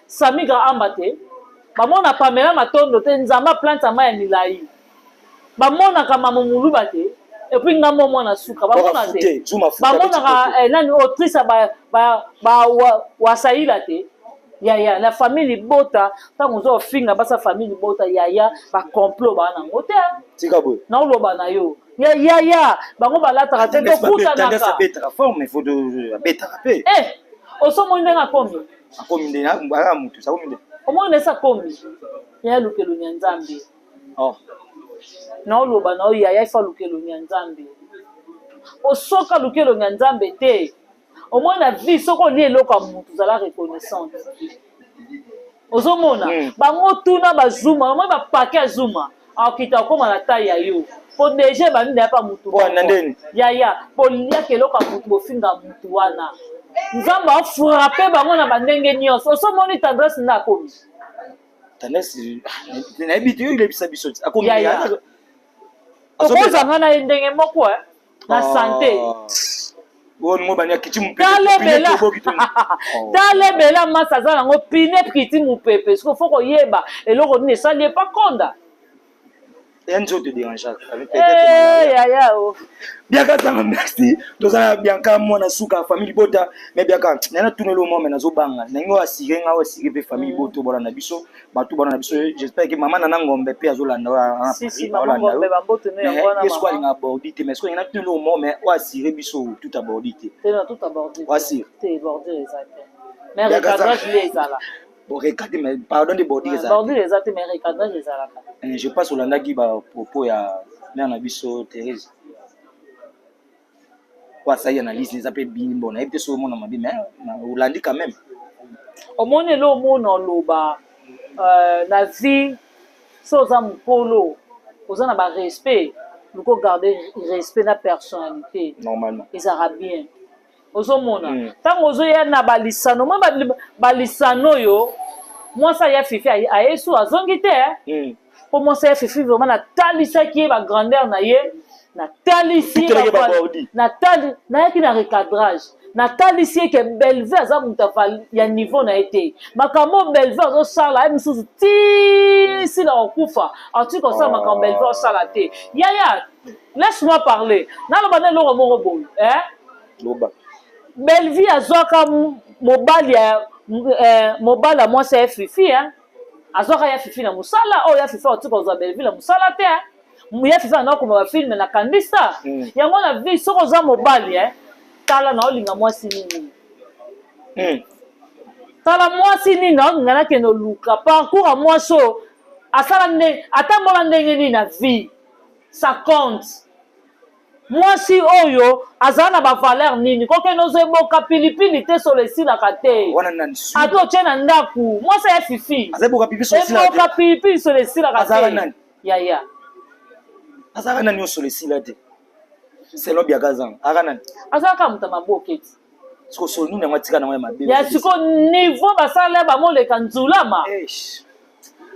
Samigra Amba te? Bamona Pamela Matondo te? Nzambe aplante ama ya milai. Bamonaka Mama Muluba te? Et puis ngambo mwana suka bamona te? Bamonaka nani, autrice Wasaila te? Yaya, na famille libota, ntango oza ofinga basa famille libota, yaya, bacomplot baa nango te. Tika boye. Naoloba na yo, ya yaya, bango balataka te, tokutanaka. Abetaka forme, faut abetaka mpe. Osomoni ndenge akomi. Akomi nde aka mutu, akomi nde. Omoni nde esi akomi. Yaya, lukeloni ya Nzambe. Naoloba na yo, yaya, ifa lukeloni ya Nzambe. Osoka lukeloni ya Nzambe te, omoni na vie, soki olie eloko ya motu, ozala reconnaissante. Ozomona, bango tuna bazuma, omoni bapake ya Zuma, akokita okóma na taille ya yo, po déjà ebandi na ya pa mutu. Yaya, boliaka eloko ya mutu, bofinga mutu wana, Nzambe afrappe bango na bandenge nyonso. Osomoni Tendresse nde akomi. Tendresse, nayebi te, oyo elebisa biso. Tokozanga na ye ndenge moko na santé. Talebela masi aza nango pine priti mopepe. Soki faut koyeba eloko nini esali epa konda. Ya nzoto dérangeaka. Yaya o. Bianca Zanga, merci. Toza na Bianca mwana suka famille libota. Mais Bianca, nana tuneli omo, me nazobanga ndenge oyo asire nga, oyo asire mpe famille libota, bolanda biso, bato bolanda biso. J'espère que mama Nana Ngombe mpe azolanda. Ye soki alinga bordi te, mais soki na tuneli omo, mais oyo asire biso tout abordi te. Oyo asire. Mais recadrage nde ezala. Bon, recadre, mais pardon de bordure ezalaka. Bordure eza te, mais recadrage ezalaka. Je pense olandaki ba propos ya mère na biso Thérèse. Po asali analyse eza mpe bimbo, nayebi te soki omona mabe, mais olandi quand même. Omoni elo omona oloba na vie, so oza mokolo, oza na barespect, luka ogarde respect na personnalité. Normalement. Ezalaka bien. Ozomona ntango ozoya na balisano, moi balisano oyo mwasi aya Fifi ayesu azongi te, mpo mwasi aya Fifi vraiment natalisaki ye bagrandeur na ye, natalisi, natali, nayaki na recadrage, natalisi ye ke Belve aza moto ya niveau na ye te. Makambo Belve azosala ye mosusu ti sila kokufa, atiki kosala makambo Belve osala te. Yaya, laisse-moi parler, naloba na eloko moko boye, eh? Loba. Belvi azwaka mobali ya mobali ya mwasi ya Fifi, eh? Azwaka ya Fifi na mosala oyo ya Fifi akotika kozwa Belvi na mosala te. Ya Fifi anda koma bafilms na kandisa yango na vie. Soki oza mobali, eh? Tala na olinga mwasi nini, tala mwasi nini naolinga, nakende oluka parcours ya mwasi oyo asala nde atambola ndenge nini na vie, ça compte. Mwasi oyo azala na bavaleur nini, kokende ozwa eboka pilipili te, solo esilaka te. Ata otie na ndako mwasi ya Fifi, eboka pilipili, solo esilaka te, yaya. Azalaka nani oyo solo esila te selon Biakazanga? Aka nani? Azalaka moto ya maboke ti. Siko solo nini yango atika nango ya mabe? Ya siko niveau basala bamoleka nzulama,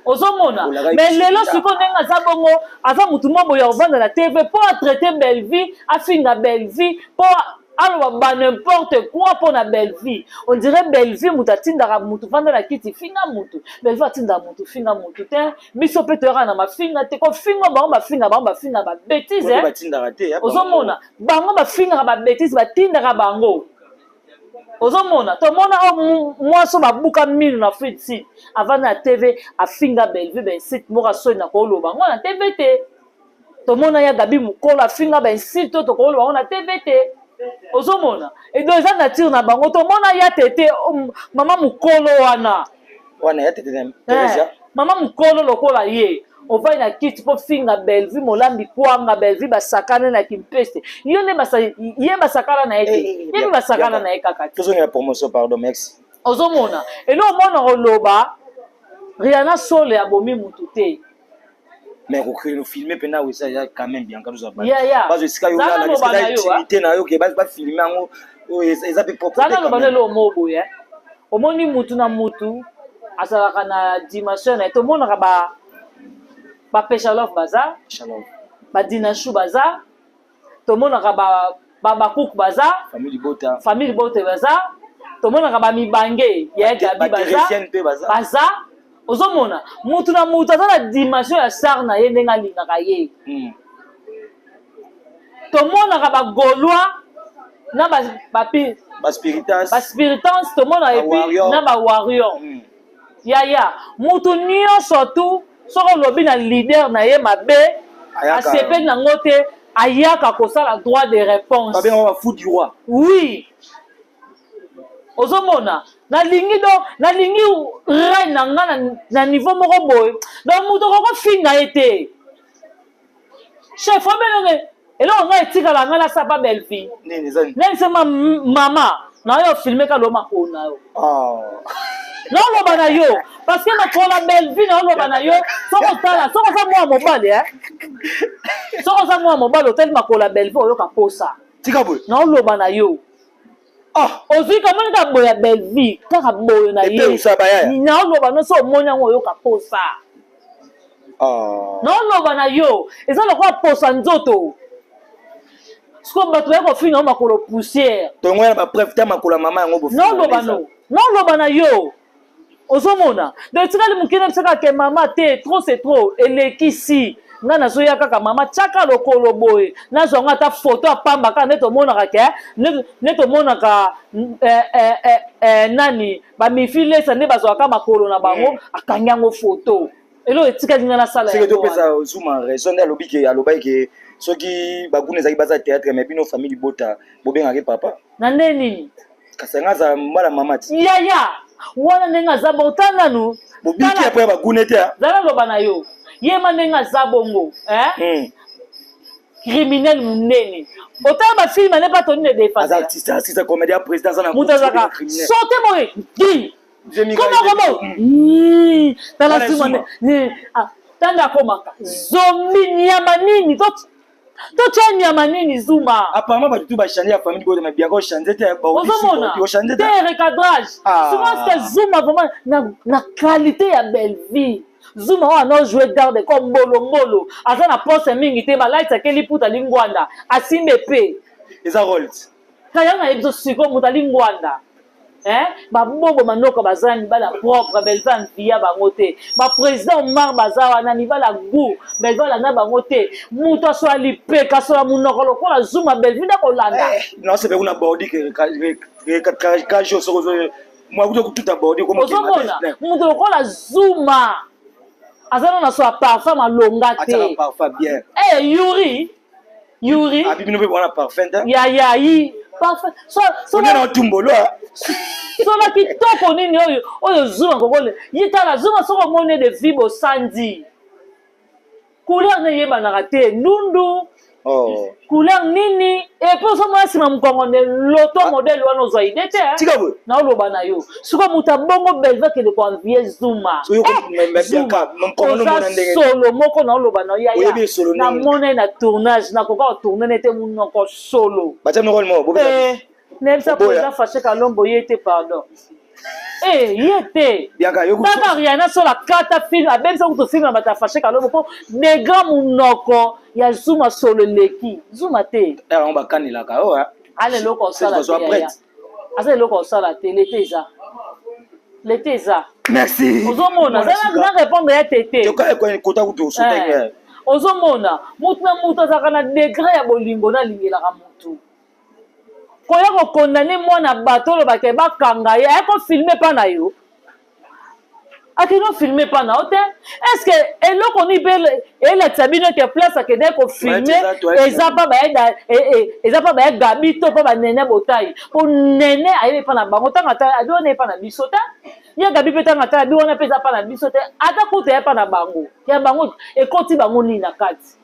ozomona. Mais lelo sikoyo ndenge aza bongo, aza motu moko boye akovanda na TV mpo atraite Bellevie, afinga Bellevie, mpo aloba ba n'importe quoi mpo na Bellevie. On dirait Bellevie moto atindaka motu vanda na kiti finga motu. Bellevie atindaka motu finga motu te. Biso mpe toyaka na mafinga te. Kofinga bango, bafinga bango, bafinga babêtises. Ozomona bango bafingaka babêtises, batindaka bango. Ozomona, tomona oyo mwasi oyo babuka mino na Afrique Sud, avanda na TV, afinga Bellevue bainsulte moko asoni na koloba ngo na TV te. Tomona ya Gabi mokolo afinga bainsulte oyo tokoloba ngo na TV te. Ozomona, edo eza nature na bango. Tomona ya tete, mama mokolo wana. Wana ya tete. Mama mokolo lokola ye ovandi na kiti mpo finga Bellevue molambi kwanga. Bellevue basakana na kimpese, yo nde ye basakana na ye te, ye mpe basakana na ye kaka te. Tozongela promotion, pardon, merci. Ozomona elo omona koloba Riana Sole abomi mutu te. Mais kofilme mpena oyo eza quand même bien. Tozwa Yaya. Bazo esika yo olala, esika intimité na yo, ke bafilme yango oyo eza mpe propre. Zala loba na eloko moko boye. Omoni, mutu na mutu azalaka na dimension na ye. Tomonaka ba bapeshalove baza, badinashu baza, tomonaka bakuku baza, famille Libota baza, tomonaka bamibange ya Gabi baza baza. Ozomona, mutu na mutu aza na dimension ya star na ye, ndenge alingaka ye. Tomonaka bagaulois na baspiritance, tomona et puis na bawarrior. Yaya, mutu nyonso tu soki olobi na leader na ye mabe, asepeli nango te, ayaka kosala droit de réponse. Oui, ozomona, nalingi donc nalingi reine na nga na niveau moko boye. Donc moto akokofinga ye te. Chef obelenge, eloko ngai etikala ngai nasapa Bellevie nayebisema mama na yo filme kalo makolo na yo. Naoloba na yo parce que makolo ya Bellevie, naoloba na yo, soki otala, soki oza mwana mobali, soki oza mwana mobali, otali makolo ya Bellevie, oyoka posa. Tika boye. Naoloba na yo, ozwi kamoni kaka boye ya Bellevie, kaka boye na ye, naoloba no, so omoni yango oyoka posa. Naoloba na yo, eza lokola posa nzoto. Siko bato baye kofinga yo makolo poussière. Tongo ya bapreuve te, makolo ya mama yango. Naoloba no, naoloba na yo, ozomona, donc etikali moke na biso kaka ke mama te, trop c'est trop, elekisi. Ngai nazoya kaka mama tiaka lokolo boye, nazwa yango ata foto apamba kaka nde tomonaka ke nde tomonaka nani bamifi lesa nde bazwaka makolo na bango, akangi yango foto. Eloko etikali ngai nasala. Seke topesa Zuma raison nde alobi ke alobaki ke soki baguna ezalaki baza théâtre, mais bino famille libota bobengaki papa. Na nde nini? Kasi yanga aza mbala mama ti. Yaya. Wana ndenge aza bongo, tala nanu. Bobiki apo ya bagune te. Zala loba na yo. Yema ndenge aza bongo, eh? Criminel munene. Otala ba film ne pas toni ne défense. Aza artiste, artiste comédien, président aza na Mutu azaka sauter boye. Di. Koma koma. Tala sima ne. Ah, tanda akomaka. Zombie nyama nini? Totya nyama nini Zuma? Apparemment bato tu bachange ya famille botema biaka ochange te. Ozomona te recadrage. Souvent c'est Zuma vraiment na qualité ya Bellevue. Zuma oyo ano jouer garde comme mbolombolo, aza na poste mingi te, balaitisaki liputa lingwanda asimbe pe eza role. Kaya na ye biso sikoyo moto alingwanda. Babobo manoko baza mibala propre, Bellevue anvia bango te. Ba président Omar baza wana mibala goût, Bellevue alanda bango te. Moto asola lipeka, asola monoko lokola Zuma, Bellevue nde kolanda. Naosepe kuna bordi kajo soko mwa kututa bordi. Ozomona moto lokola Zuma aza nano asola parfum malonga te. Parfum bien. Yuri Yuri. Abibino mpe bwana parfum te. Ya ya yi parfum. So tumbolo. Sola kitoko nini oyo Zuma kokole ye. Tala Zuma, soki omoni de vie bosandi couleur ne eyebanaka te, ndundu. Oh. Couleur nini? Et puis ozomona nsima mokongo nde loto modèle wana, ozwa idée te. Tika boye. Naoloba na yo, sikoyo moto abongo Bellevue akende koenvier Zuma. Oza solo moko, naoloba na yo yaya, namona ye na tournage, nakoka kotourner nete monoko solo. Nayebisa président Fache Kalombo ye te, pardon, ye te. Kaka Riana sola kata film, abebisa kutu film ya bato ya Fache Kalombo mpo degra monoko ya Zuma solo eleki Zuma te. Bakanelaka. Ala eloko osala te, aza eloko osala te, lete eza, lete eza. Merci. Ozomona na répondre ya tete. Ozomona mutu na mutu azalaka na degré ya bolingo nalingelaka mutu. Koya kokondane mwana bato, olobaka bakanga ye, aye kofilmer mpa na yo, akende ofilmer mpa na yo te. Est ce que eloko nini mpe elakisa bino ke place akende kofilmer eza mpa baya Gabi to mpa banene botai? Mpo nene ayebi mpa na bango, ntango ata abi wana epa na biso te. Ya Gabi mpe, ntango ata abi wana mpe eza mpa na biso te. Ata kuta ya mpa na bango, ya bango ekoti bango nini na kati?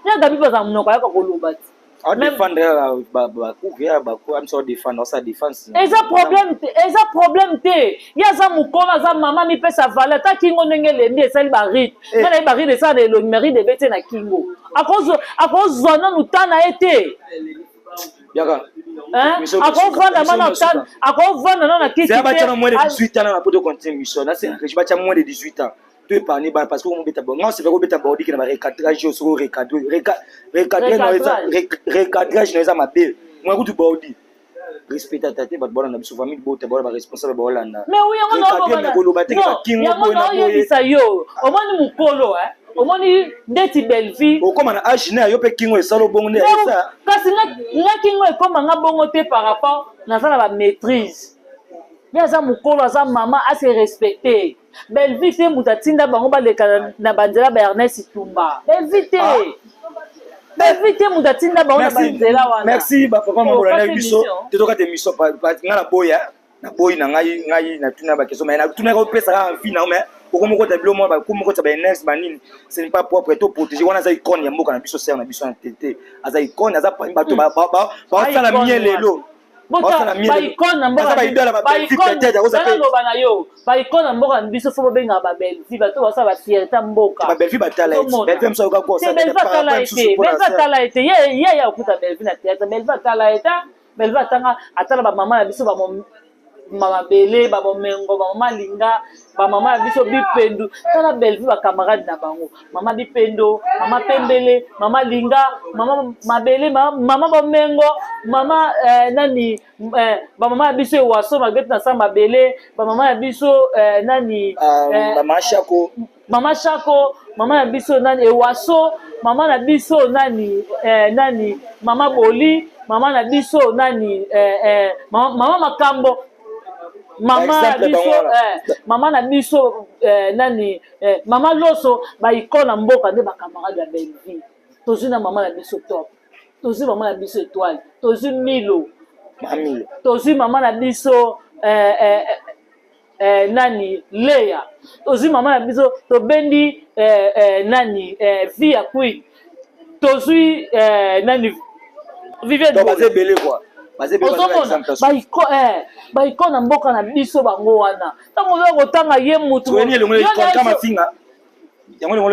Ya Gabi mpe azala monoko, ayaka koloba te. Eza problème te, eza problème te. Ye aza mokolo, aza mama, mipesa valeur. Ata kingo ndenge elembi, esali barides. Nga naye barides esala na elongi, mais ride ebeti na kingo, akozwa nanu ta na ye te. Akovanda mana, akovanda nano na kiti. Moins de 18 ans na poto continue mission na c'est moins de 18 ans to épargne bana, parce que komobeta bon, nga osepela kobeta bordike na barecadrage oyo. Soki orecadre, recadrage na eza mabe, mwa kutu bordi respecte ata te. Bato baolanda biso, famille bota baola, baresponsable baolanda. Mais koloba te yango naoyebisa yo, omoni mokolo, omoni ndeti Bellevue. Okóma na age ne yo mpe kingo esala obongo nde. Kasi nga kingo ekóma nga bongo te par rapport naza na bamaîtrise. Ye aza mokolo, aza mama, ase respecte. Bellevue te moto atinda bango baleka na banzela ba Ernest Tumba. Bellevue te, Bellevue te moto atinda bango na banzela wana. Merci bapapa mabola na biso te. Tokata émission nga na boya, naboyi na ngai. Ngai natuna baquestion, mais natunaka opesaka envie na, mais okomi okota bilo mwa, bakomi okota baenerge banini, ce n'est pas propre. To protéger wana, aza icône ya mboka na biso, sœur na biso na tete, aza icône, aza parmi bato baosala mie lelo. Baicône na mboka, loba na yo, baicône na mboka na biso, faut bobengaka baBellevue, bato basala bafierté ya mboka. Bellevue batala. Bellevue atala ete, Bellevue atala ete ye ya okuta Bellevue na théâtre. Bellevue atala ete, Bellevue atanga, atala bamama na biso, bamabele, babomengo, bamama Linga, bamama ya biso Bipendu. Tala Bellevue, bacamarade na bango, mama Bipendo, mama Pembele, mama Linga, mama Mabele, mama Bomengo, mama nani, bamama ya biso Ewaso malgré na sa mabele, bamama ya biso nani. Mama Shako. Mama Shako, mama na biso nani, Ewaso, mama na biso nani, nani, mama Boli, mama na biso nani, mama Makambo, mama na biso, mama na biso nani, mama Loso. Baicône na mboka nde bacamarade ya Bellevue. Tozwi na mama na biso Top, tozwi mama na biso Étoile, tozwi Milo, tozwi mama na biso. nani Leya, tozwi mama na biso, tobendi nani vie ya Queen, tozwi nani Viviane. Baza ebele quoi. Ozomona baiko na mboka na biso, bango wana, ntango oza kotanga ye mutu,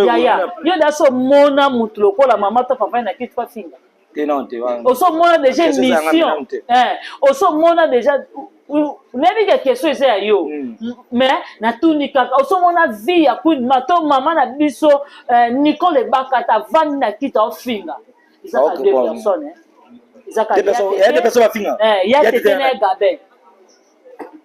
yaya, yo nde asomona mutu lokola mama to papa na kiti bafinga. Osomona déjà émission, osomona déjà, nayebi ke question eza ya yo, mais natuni kaka, osomona vie ya Queen ma to mama na biso Nicole Ebakata avandi na kiti aofinga? Ezaka deux personnes, ezaka ya tete na ye Gabin.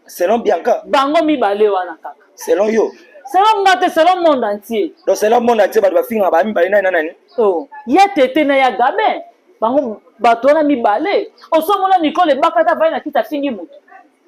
Selon Bianca. Bango mibale wana kaka. Selon yo. Selon nga te, selon monde entier. Donc selon monde entier, bato bafingaka ba mibale nani na nani? Oh, ya tete na ya Gabin, bango bato wana mibale. Osomona Nicole Ebakata avandi na kiti afingi motu?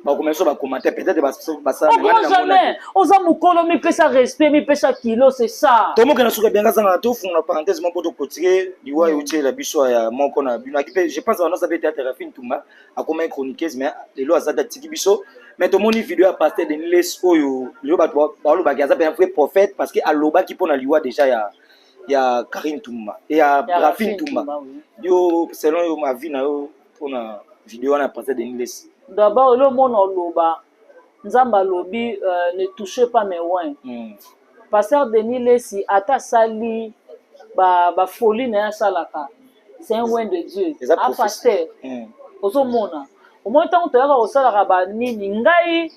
Bakoma so bacommentaire peut-être. Basala jamais. Oza mokolo, mipesa respect, mipesa kilo, c'est ça. Tomokena suka. Bianca Zanga, tofunga parenthèse moko, toclôturer liwa eutiela biso ya moko na bino. Aki mpe, je pense, wana mpe théâtre, Rafine Tumba akoma chroniqueuse, mais lelo aza te, atiki biso. Mais tomoni video ya pasteur Denis Lessie oyo lelo bato balobaki aza mpe un vrai prophète, parce que alobaki mpona liwa déjà ya Karine Tumba e ya Rafine Tumba. Yo, selon yo, avis na yo mpona video wana ya pasteur Denis Lessie? D'abord, elomona oloba, Nzambe alobi "Ne touchez pas mes oints". Pasteur Denis Lessie, ata asali bafolie na ye asalaka, c'est un oint de Dieu. A pasteur, ozomona, omoni ntango toyaka kosalaka banini, ngai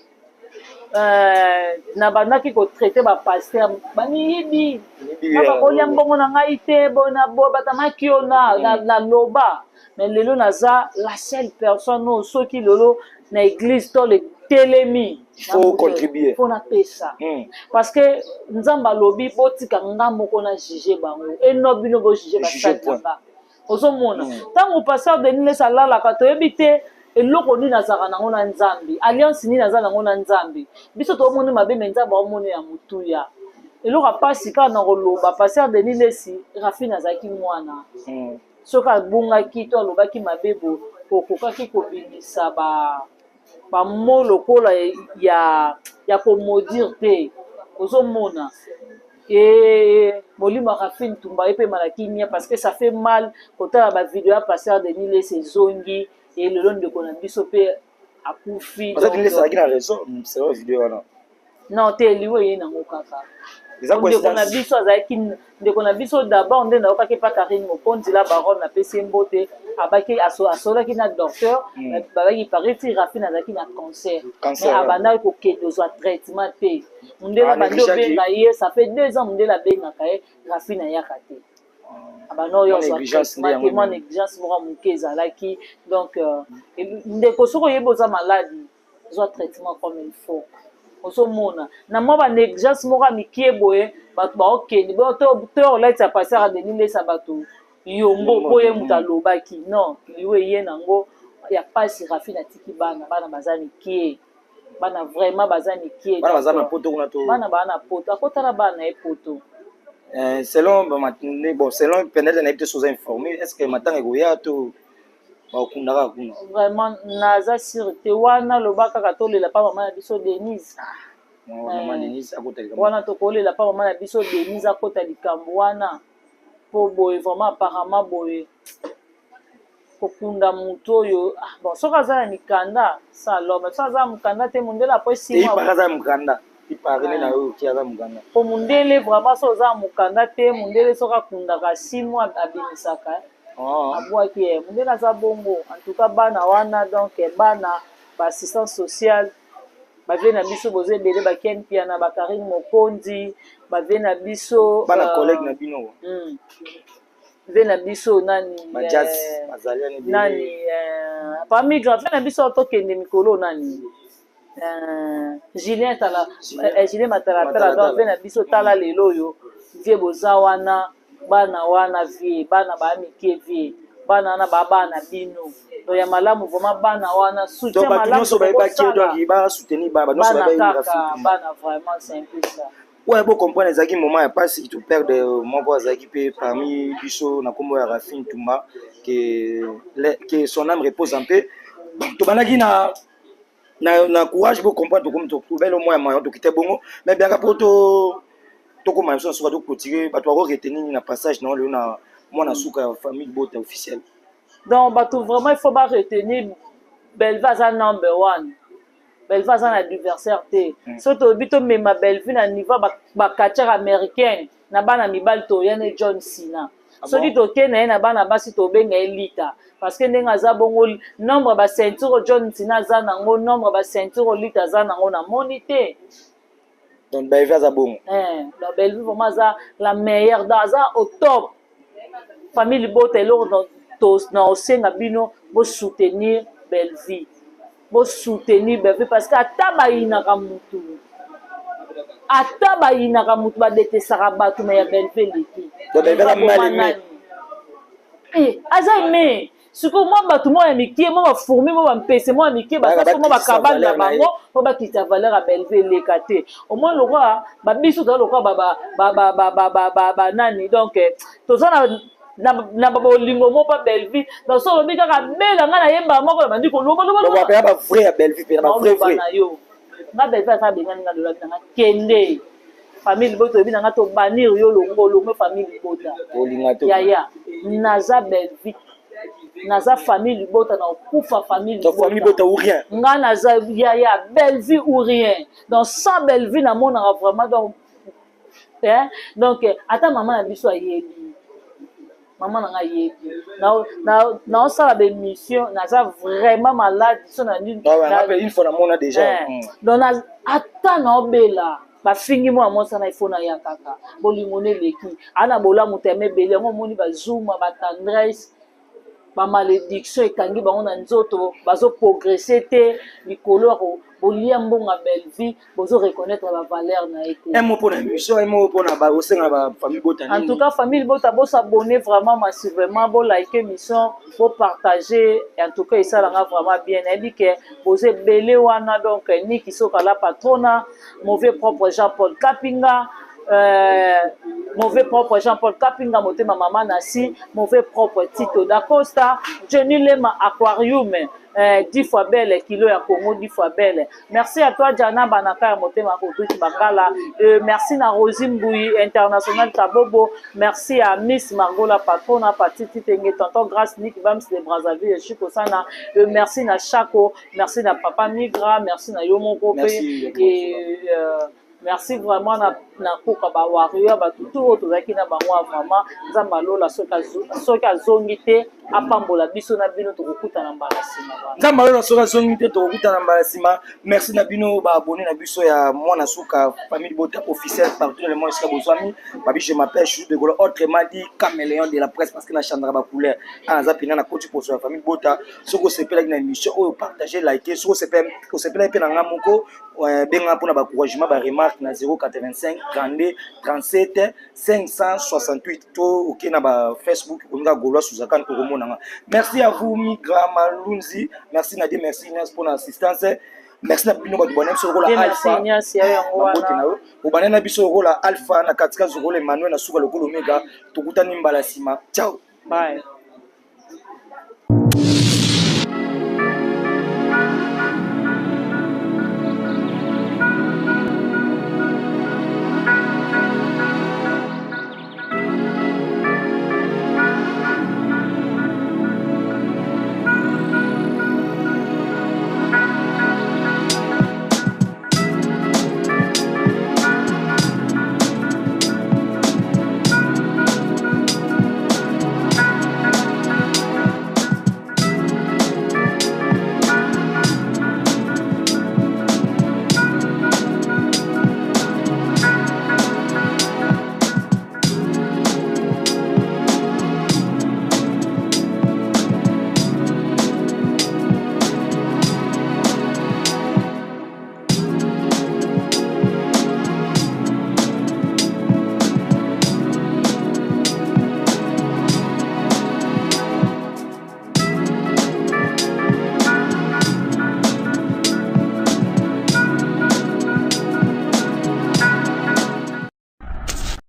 nabandaki kotraiter bapasteur bamiyibi na bakolia mbongo na ngai te, bona batamaki yo na loba. Mais lelo naza la seule personne oyo soki lelo na église to letelemi Faut contribuer. Mpo napesa, parce que Nzambe alobi: "Botika nga moko na juge bango, eno bino bojuge basali na nga." Ozomona, ntango pasteur Denis Lessie alalaka, toyebi te eloko nini azalaka nango na Nzambe, alliance nini aza nango na Nzambe. Biso toomoni mabe, mais Nzambe aomoni ya motuya. Eloko apasi kaka na koloba, pasteur Denis Lessie, Rafine azalaki mwana. Soki abungaki to alobaki mabe, bo okokaki kobimisa bamo lokola ya komaudire te. Ozomona e molimo ya Rafine Tumba ye mpe emalaki nia, parce que ça fait mal kotala bavideo ya pasteur Denis Lessie ezongi e lelo ndeko na biso mpe akufi. Azalaki na raison selon video wana? Non te, liwo eye nango kaka. Ndeko na biso azalaki ndeko na biso d'abord. Nde nayokaki pa Karine Mokonzi la baronne, napesi ye mbote, abaki asolaki na docteur, babaki pareti Rafine azalaki na cancer, mais abandaki kokende ozwa traitement te. Mondele abandi obenga ye, ça fait 2 ans mondele abengaka ye, Rafine ayaka te. Abanda oyo azwa traitement te, mwa négligence moko ya moke ezalaki. Donc ndeko, soki oyebi oza malade, zwa traitement comme il faut. Ozomona na mwa banégligence moko ya mikie boye, bato baokende to olatisa pasteur Denis Lessie bato yombo mpo ye moto alobaki. Non, liwo eye nango ya pasi. Rafine atiki bana, bana baza mikie, bana vraiment baza mikie. Bana baza na poto kuna to? Bana baa na poto, akotala bana ye poto. Selon, bon, selon peut-être, nayebi te so oza informé, est ce que matanga ekoya to bakundaka kuna? Vraiment naza sûr te wana. Loba kaka tolela pa mama na biso Denise. Wana tokolela pa mama na biso Denise, akota likambo wana mpo boye vraiment, apparemment boye kokunda motu oyo, ah, bon, soki aza na mikanda, ça alors, mais soki aza na mokanda te, mondele apres 6 mois Aza na mokanda, iparene na oyo ki aza mokanda. Po mondele vraiment, soki oza na mokanda te, mondele soki akundaka, 6 mois abimisaka, abwaki ye. Mondele aza bongo. En tout cas bana wana, donc bana baassistance sociale, bavie na biso boza ebele, baken Piana, bakarine Mokonzi, bavie na biso. Bana collègue na bino. Ve na biso nani? Nani parmi grand ve na biso, tokende mikolo, nani, Julien, tala Julien Matalatala. Donc ve na biso, tala lelo oyo vie boza wana, bana wana vie, bana baya mike, vie bana wana baa bana bino. Donc ya malamu vraiment, bana wana, soutien malamu bana kaka bana, vraiment c'est un peu ça. Ouais, bo comprendre, ezalaki moment ya mpasi to perdre moko azalaki mpe parmi biso na nkombo ya Rafine Tumba. Que son âme repose en paix. Tobandaki na Na courage, bo comprendre, tokomi tobele mwa ya mayo, tokite bongo. Mais bianka, po to tokóma biso na suka, toclôturer, bato bako retenir na passage na lelo na mwana suka ya famille Bota officielle? Donc bato vraiment, il faut ba retenir: Belve aza number one, Belve aza na adversaire te. Soki toyebi, tomema Belve na niveau ba catcheur américaine na bana mibali, toya ne John Cena. Ah, soki bon? Tokende ye na bana basi, tobenga ye Lita, parce que ndenge aza bongo, nombre ba ceinture John Cena aza nango, nombre ba ceinture Lita aza nango, namoni te. Donc Belve aza bongo. Eh, donc Bellevue vraiment aza la meilleure, donc aza au top. Famille Libota, eloko na osenga bino, bosoutenir Bellevue, bosoutenir Bellevue, parce que ata bayinaka mutu, ata bayinaka mutu, badetesaka bato, mais ya Bellevue eleki. Donc Bellevue aza mal aimé. Eh, aza aimé. Sikoyo mwa bato mwa ya mike, mwa ba fourmi, mwa bampese, mwa ya mike, basaso mwa bakabane na bango mpo bakita valeur ya Bellevue, eleka te. Omoi lokola babiso toza lokola banani, donc toza na bolingo moko mpa Bellevue. Donc so olobi kaka bela, ngai nayembaka moko na bandi kolobaloba ba vrai ya Bellevue mpe na ba vrai vrai. Na yo, nga Bellevue aza abengani nga, lolobi nanga kende famille Libota, oyebi nanga tobanir yo, longo olongwe famille Libota. Olinga te. Yaya, naza Bellevue, naza famille Libota, na okufa famille. Donc famille Libota ou rien. Nga naza yaya Bellevue ou rien. Donc sans Bellevue namonaka vraiment, donc eh? Donc ata mama na biso ayebi, mama na nga ayebi naosala ba émission, naza vraiment malade so na nini. Une fois namona déjà. Donc ata naobela, bafingi mwana mwasi wana, ifo na ya kaka bolingo na eleki ana bolamu teme ebele. Yango omoni bazuma, ba tendresse, ba malédiction ekangi bango na nzoto, bazo progresser te likolo ya bolia mbongo ya Bellevue, bozo reconnaître ba valeur na ye te. Un mot mpona émission, un mot mpona osenga ba famille Bota. En tout cas, famille Bota, bos'abonner vraiment massivement, bolike émission, bopartager. En tout cas, esalanga vraiment bien. Nayebi ke boza ebele wana. Donc Niki Sokala patrona, mauvais propre Jean Paul Kapinga, mauvais propre Jean-Paul Kapinga, motema mama Nasi, mauvais propre Tito Dacosta, Jenny Lema Aquarium, 10 fois belle, kilo ya Congo, 10 fois belle. Merci à toi, Jana Banaka ya motema Rodrigue Bangala. Merci na Rosie Mbouyi, International Kabobo. Merci à Miss Margola Patrona, Patiti Tenge, Tonton Grace, Nick Bams de Brazzaville, Chico Sana. Merci na Chako, merci na Papa Migra, merci na Yomoko. Merci. Et merci vraiment na koka ba warrior, bato tu oyo tozalaki na bango. Vraiment, Nzambe alola, soki azongi te, apambola biso na bino. Tokokutana mbala nsima. Nzambe alola, soki azongi te, tokokutana mbala nsima. Merci na bino ba abonné na biso ya mwana suka famille Bota officiel partout dans le monde esika bozwami. Babi, je m'appelle Chou de Golo, autrement dit caméléon de la presse, parce que na chandaka ba couleur aza mpena na koti poso ya famille Bota. Soki osepelaki na émission oyo, partage, like. Soki osepelaki mpe na nga moko, benga mpona ba encouragement, ba remarque na 085 32 37 568 to oke na ba Facebook, okominga Gaulois Suzakan, okomonanga. Merci à vous, Migra Malunzi. Merci Nadie, merci Ignace mpona assistance. Merci na bino bato bana biso lokola Alpha, babote na yo obanda na biso lokola Alpha na katikati, lokola Emmanuel na suka, lokola Omega. Tokutani mbala nsima. Ciao. Bye.